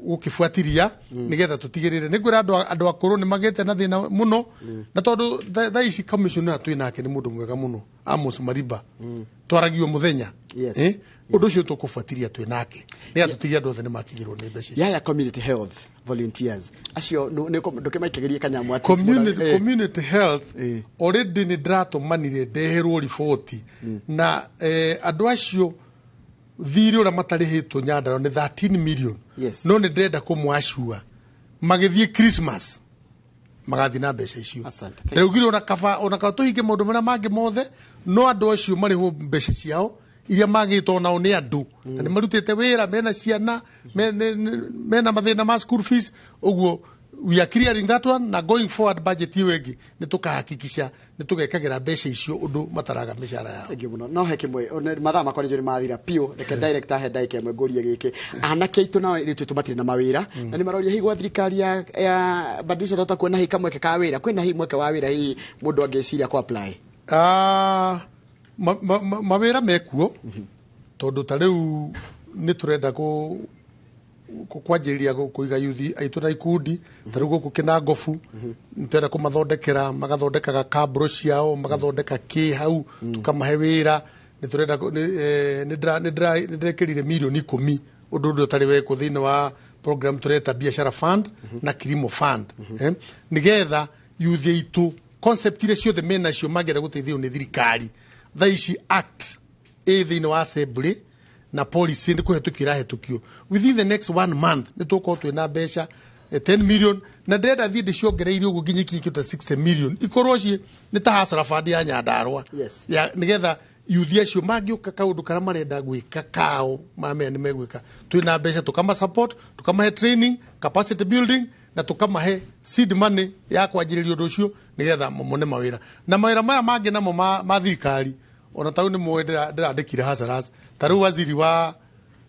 gũkĩbuatiria nĩgetha tũtigĩrĩre. Nĩ ngwĩra andũ akũrũ nĩ magĩte na thĩna mũno, na tondũ thaa ici commissioner twĩ nake nĩ mũndũ mwega mũno, Amos Mariba, twaragio mũthenya, ũndũ ũcio tũkũbuatiria twĩ nake nĩgetha tũtigĩrĩre andũ othe nĩ makinyĩrwo nĩ mbeca icio. Yaya community health volunteers acio ndũkĩmaikagĩrie kanyamũ atĩ community health already nĩ ndĩratũmanire ndeherwo riboti, na andũ acio thirĩ ũrĩa matarĩhĩtwo Nyandarua nĩ 13 million. No nĩ ndĩrenda kũmwacua magĩthiĩ Christmas magathiĩ na mbeca icio. Ndĩraugire ona kaba tũhinge maũndũ marĩa mangĩ mothe, no andũ acio marĩhwo mbeca ciao iria magĩtwo nao nĩ andũ, na nĩ marutĩte wĩra, mena ciana, mena mathĩna ma school fees. Ũguo we are clearing that one, na going forward budget ĩyo ĩngĩ nĩ tũkahakikisha nĩ tũgekagĩra mbeca icio ũndũ mataraga mĩcara yao. Thank you mũno. No he kĩmwe, mathaa makwa nĩ njũĩ nĩ mathira biũ, reke director he ndagĩka ĩmwe ngũrie gĩkĩ. Anake aitũ nao rĩu tũmatirĩ na mawĩra, na nĩ maroria hihi gwa thirikari ya Badilisha tota kuona hihi kamweke ka wĩra, kwĩna hihi mweke wa wĩra hihi mũndũ angĩciria kũ apply? Mawĩra mekuo, tondũ ta rĩu nĩ tũrenda kwanjĩrĩria kũiga yuthi aitũ na ikundi ta rĩu gũkũ Kĩnangobu nĩ tũrenda kũmathondekera, magathondekaga kambũro ciao, magathondeka kĩ hau, tũkamahe wĩra. Nĩ tũrenda nĩ ndĩrekĩrire mirioni 10 ũndũ ũrĩa ũtarĩ wekwo thĩinĩ wa program tũreta Biashara Fund na Kilimo Fund, nĩgetha yuthi aitũ concept iria ciothe menacio mangĩenda gũteithio nĩ thirikari. Thaa ici act ĩ thĩinĩ wa assembly na policy nĩ kũhetũkio ĩrahetũkio. Within the next 1 month nĩ tũgũkorwo twĩna mbeca 10 million na ndĩrenda thiĩ ndĩciongereire ũguo nginya ikinye kĩndũ ta 60 million ikorwo ciĩ nĩ ta Hustler Fund ya Nyandarua. Yes. Ya nĩgetha yuthi acio mangĩũka kaũndũ karĩa marenda gwĩka kao mamenya nĩ megwĩka, twĩna mbeca tũkama support, tũkamahe training, capacity building na tũkamahe seed money ya kwanjĩrĩria ũndũ ũcio nĩgetha mone mawĩra. Na mawĩra maya mangĩ namo ma thirikari ona tau nĩ moĩ ndĩrandĩkire hustlers ta rĩu waziri wa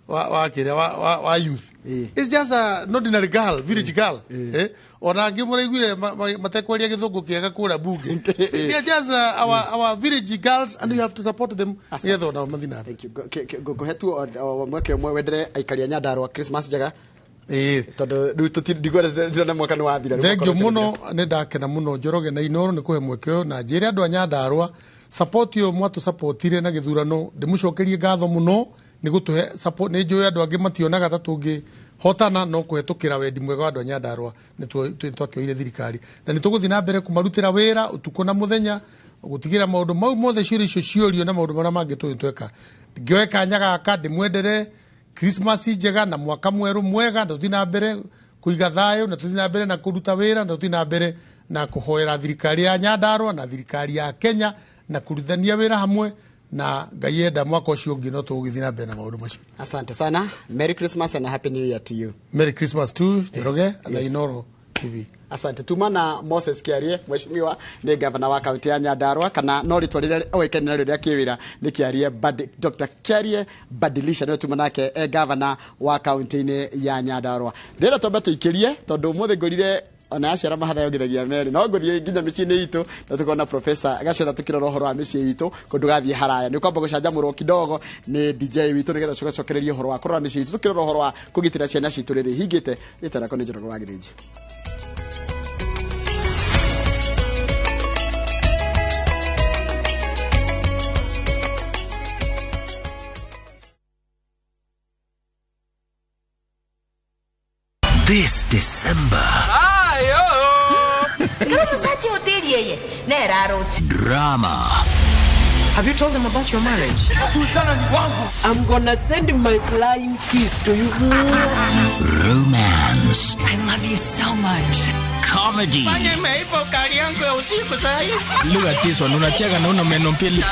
kĩrĩa wa youth. It's just an ordinary girl, village girl. Ona angĩ mũraiguire matekwaria gĩthũngũ kĩega kũrĩa bunge. They are just our village girls and we have to support them nĩgetha onao mathiĩ na mbere. Thank you. Ngũkũhe tu o mweke ũmwe wendere aikari a Nyandarua Christmas njega, tondũ rĩu ndiguona ndĩrona mwaka nĩ wathira. Rĩu Thank you mwaka muno, nĩ ndakena mũno Njoroge na Inoro nĩ kũhe mweke ũyũ na njĩre andũ a Nyandarua support ũyũ mwatũsupportire na gĩthurano, ndĩmũcokerie ngatho mũno nĩ gũtũhe support. Nĩ njũĩ andũ angĩ mationaga ta tũngĩhotana, no kũhetũkĩra wendi mwega wa andũ a Nyandarua nĩ twakĩoire thirikari na nĩ tũgũthiĩ na mbere kũmarutĩra wĩra ũtukũ na mũthenya gũtigĩra maũndũ mau mothe ciũria icio ciũrio na maũndũ marĩa mangĩ tũĩ tweka. Ngĩoe kanya gaka ndĩmwendere Christmas njega na mwaka mwerũ mwega, na tũthiĩ na mbere kũiga thayũ na tũthiĩ na mbere na kũruta wĩra na tũthiĩ na mbere na kũhoera thirikari ya Nyandarua na thirikari ya Kenya na kũrutithania wĩra hamwe na Ngai enda mwaka ũcio ũngĩ no tũgũgĩthiĩ na mbere na maũndũ macio. Asante sana. Merry Christmas and a Happy New Year to you. Merry Christmas too, Njoroge na Inoro TV. Asante. Tuma na Moses Kiarie, mheshimiwa nĩ gavana wa kaunti ya Nyandarua, kana no rĩtwa rĩrĩa oĩkaine narĩo rĩa kĩwĩra nĩ Kiarie Dr. Kiarie Badilisha, nĩwe tuma nake e gavana wa kaunti-inĩ ya Nyandarua. Ndĩrenda twambe tũikĩrie tondũ ũmũthĩ ngorire ona aciara mahatha yongithagia merĩ, no ngũthiĩ nginya mĩciĩ-inĩ itũ na tũkona Professor Gacetha tũkĩrora ũhoro wa mĩciĩ itũ kũndũ gathiĩ haraya. Nĩ ũkwamba gũcanjamũrwo kidogo nĩ DJ witũ nĩgetha tũgacokererie ũhoro wa kũrora mĩciĩ itũ, tũkĩrora ũhoro wa kũgitĩra ciana citũ rĩrĩ hingĩte. Rĩtwa rĩakwa nĩ Njoroge wa Gĩthĩnji. This December. Drama. Have you told them about your marriage? I'm gonna send my flying kiss to you. Romance. I love you so much. Comedy. Look at this one, unacheka na una meno mbili.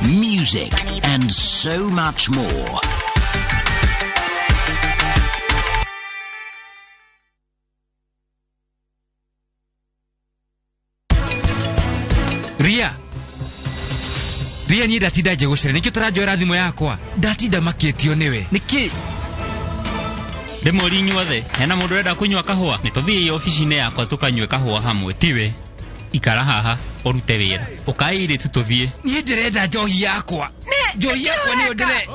Music and so much more. Ria Ria, niĩ ndatinda njĩgũcere nĩkĩo tũranjoera thimũ yakwa, ndatinda makĩtio nĩwe nĩkĩ? Ndĩmũri inyuothe, hena mũndũ ũrenda kũnyua kahũa? Nĩ tũthiĩ obici-inĩ yakwa tũkanyue kahũa hamwe, tiwe? Ikara haha ũrute wĩra, ũkai airĩtu tũthiĩ. Niĩ ndĩrenda njohi yakwa, njohi yakwa nĩyo ndĩre.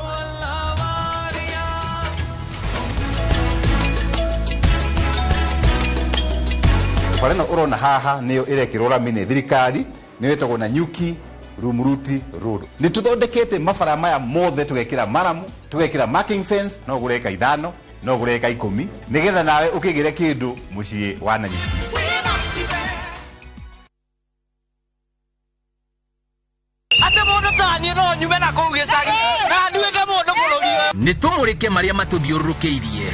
Bara ĩno ũrona haha nĩyo ĩrekĩrwo rami nĩ thirikari, nĩyo ĩtagwo Nanyuki Rumuruti Road. Nĩ tũthondekete mabara maya mothe, tũgekĩra maramu, tũgekĩra marking fence, no ũgũre eka 5, no ũgũre eka 10, nĩgetha nawe ũkĩgĩre kĩndũ mũciĩ wa Nanyuki. Ate mũndũ ta niĩ no nyume na kũu gĩcagi na nduĩke mũndũ bũrũri ũyũ. Nĩ tũmũrĩke marĩa matũthiũrũrũkĩirie.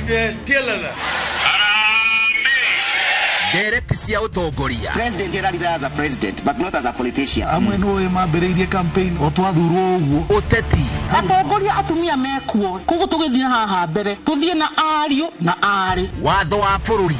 Ndereti cia ũtongoria. President erarira as a president but not as a politician. Amwe nĩ mambĩrĩirie campaign o twathurwo ũguo. Ũteti. Atongoria atumia mekuo koguo tũgĩthiĩ haha mbere tũthiĩ na ariũ na aarĩ. Watho wa bũrũri.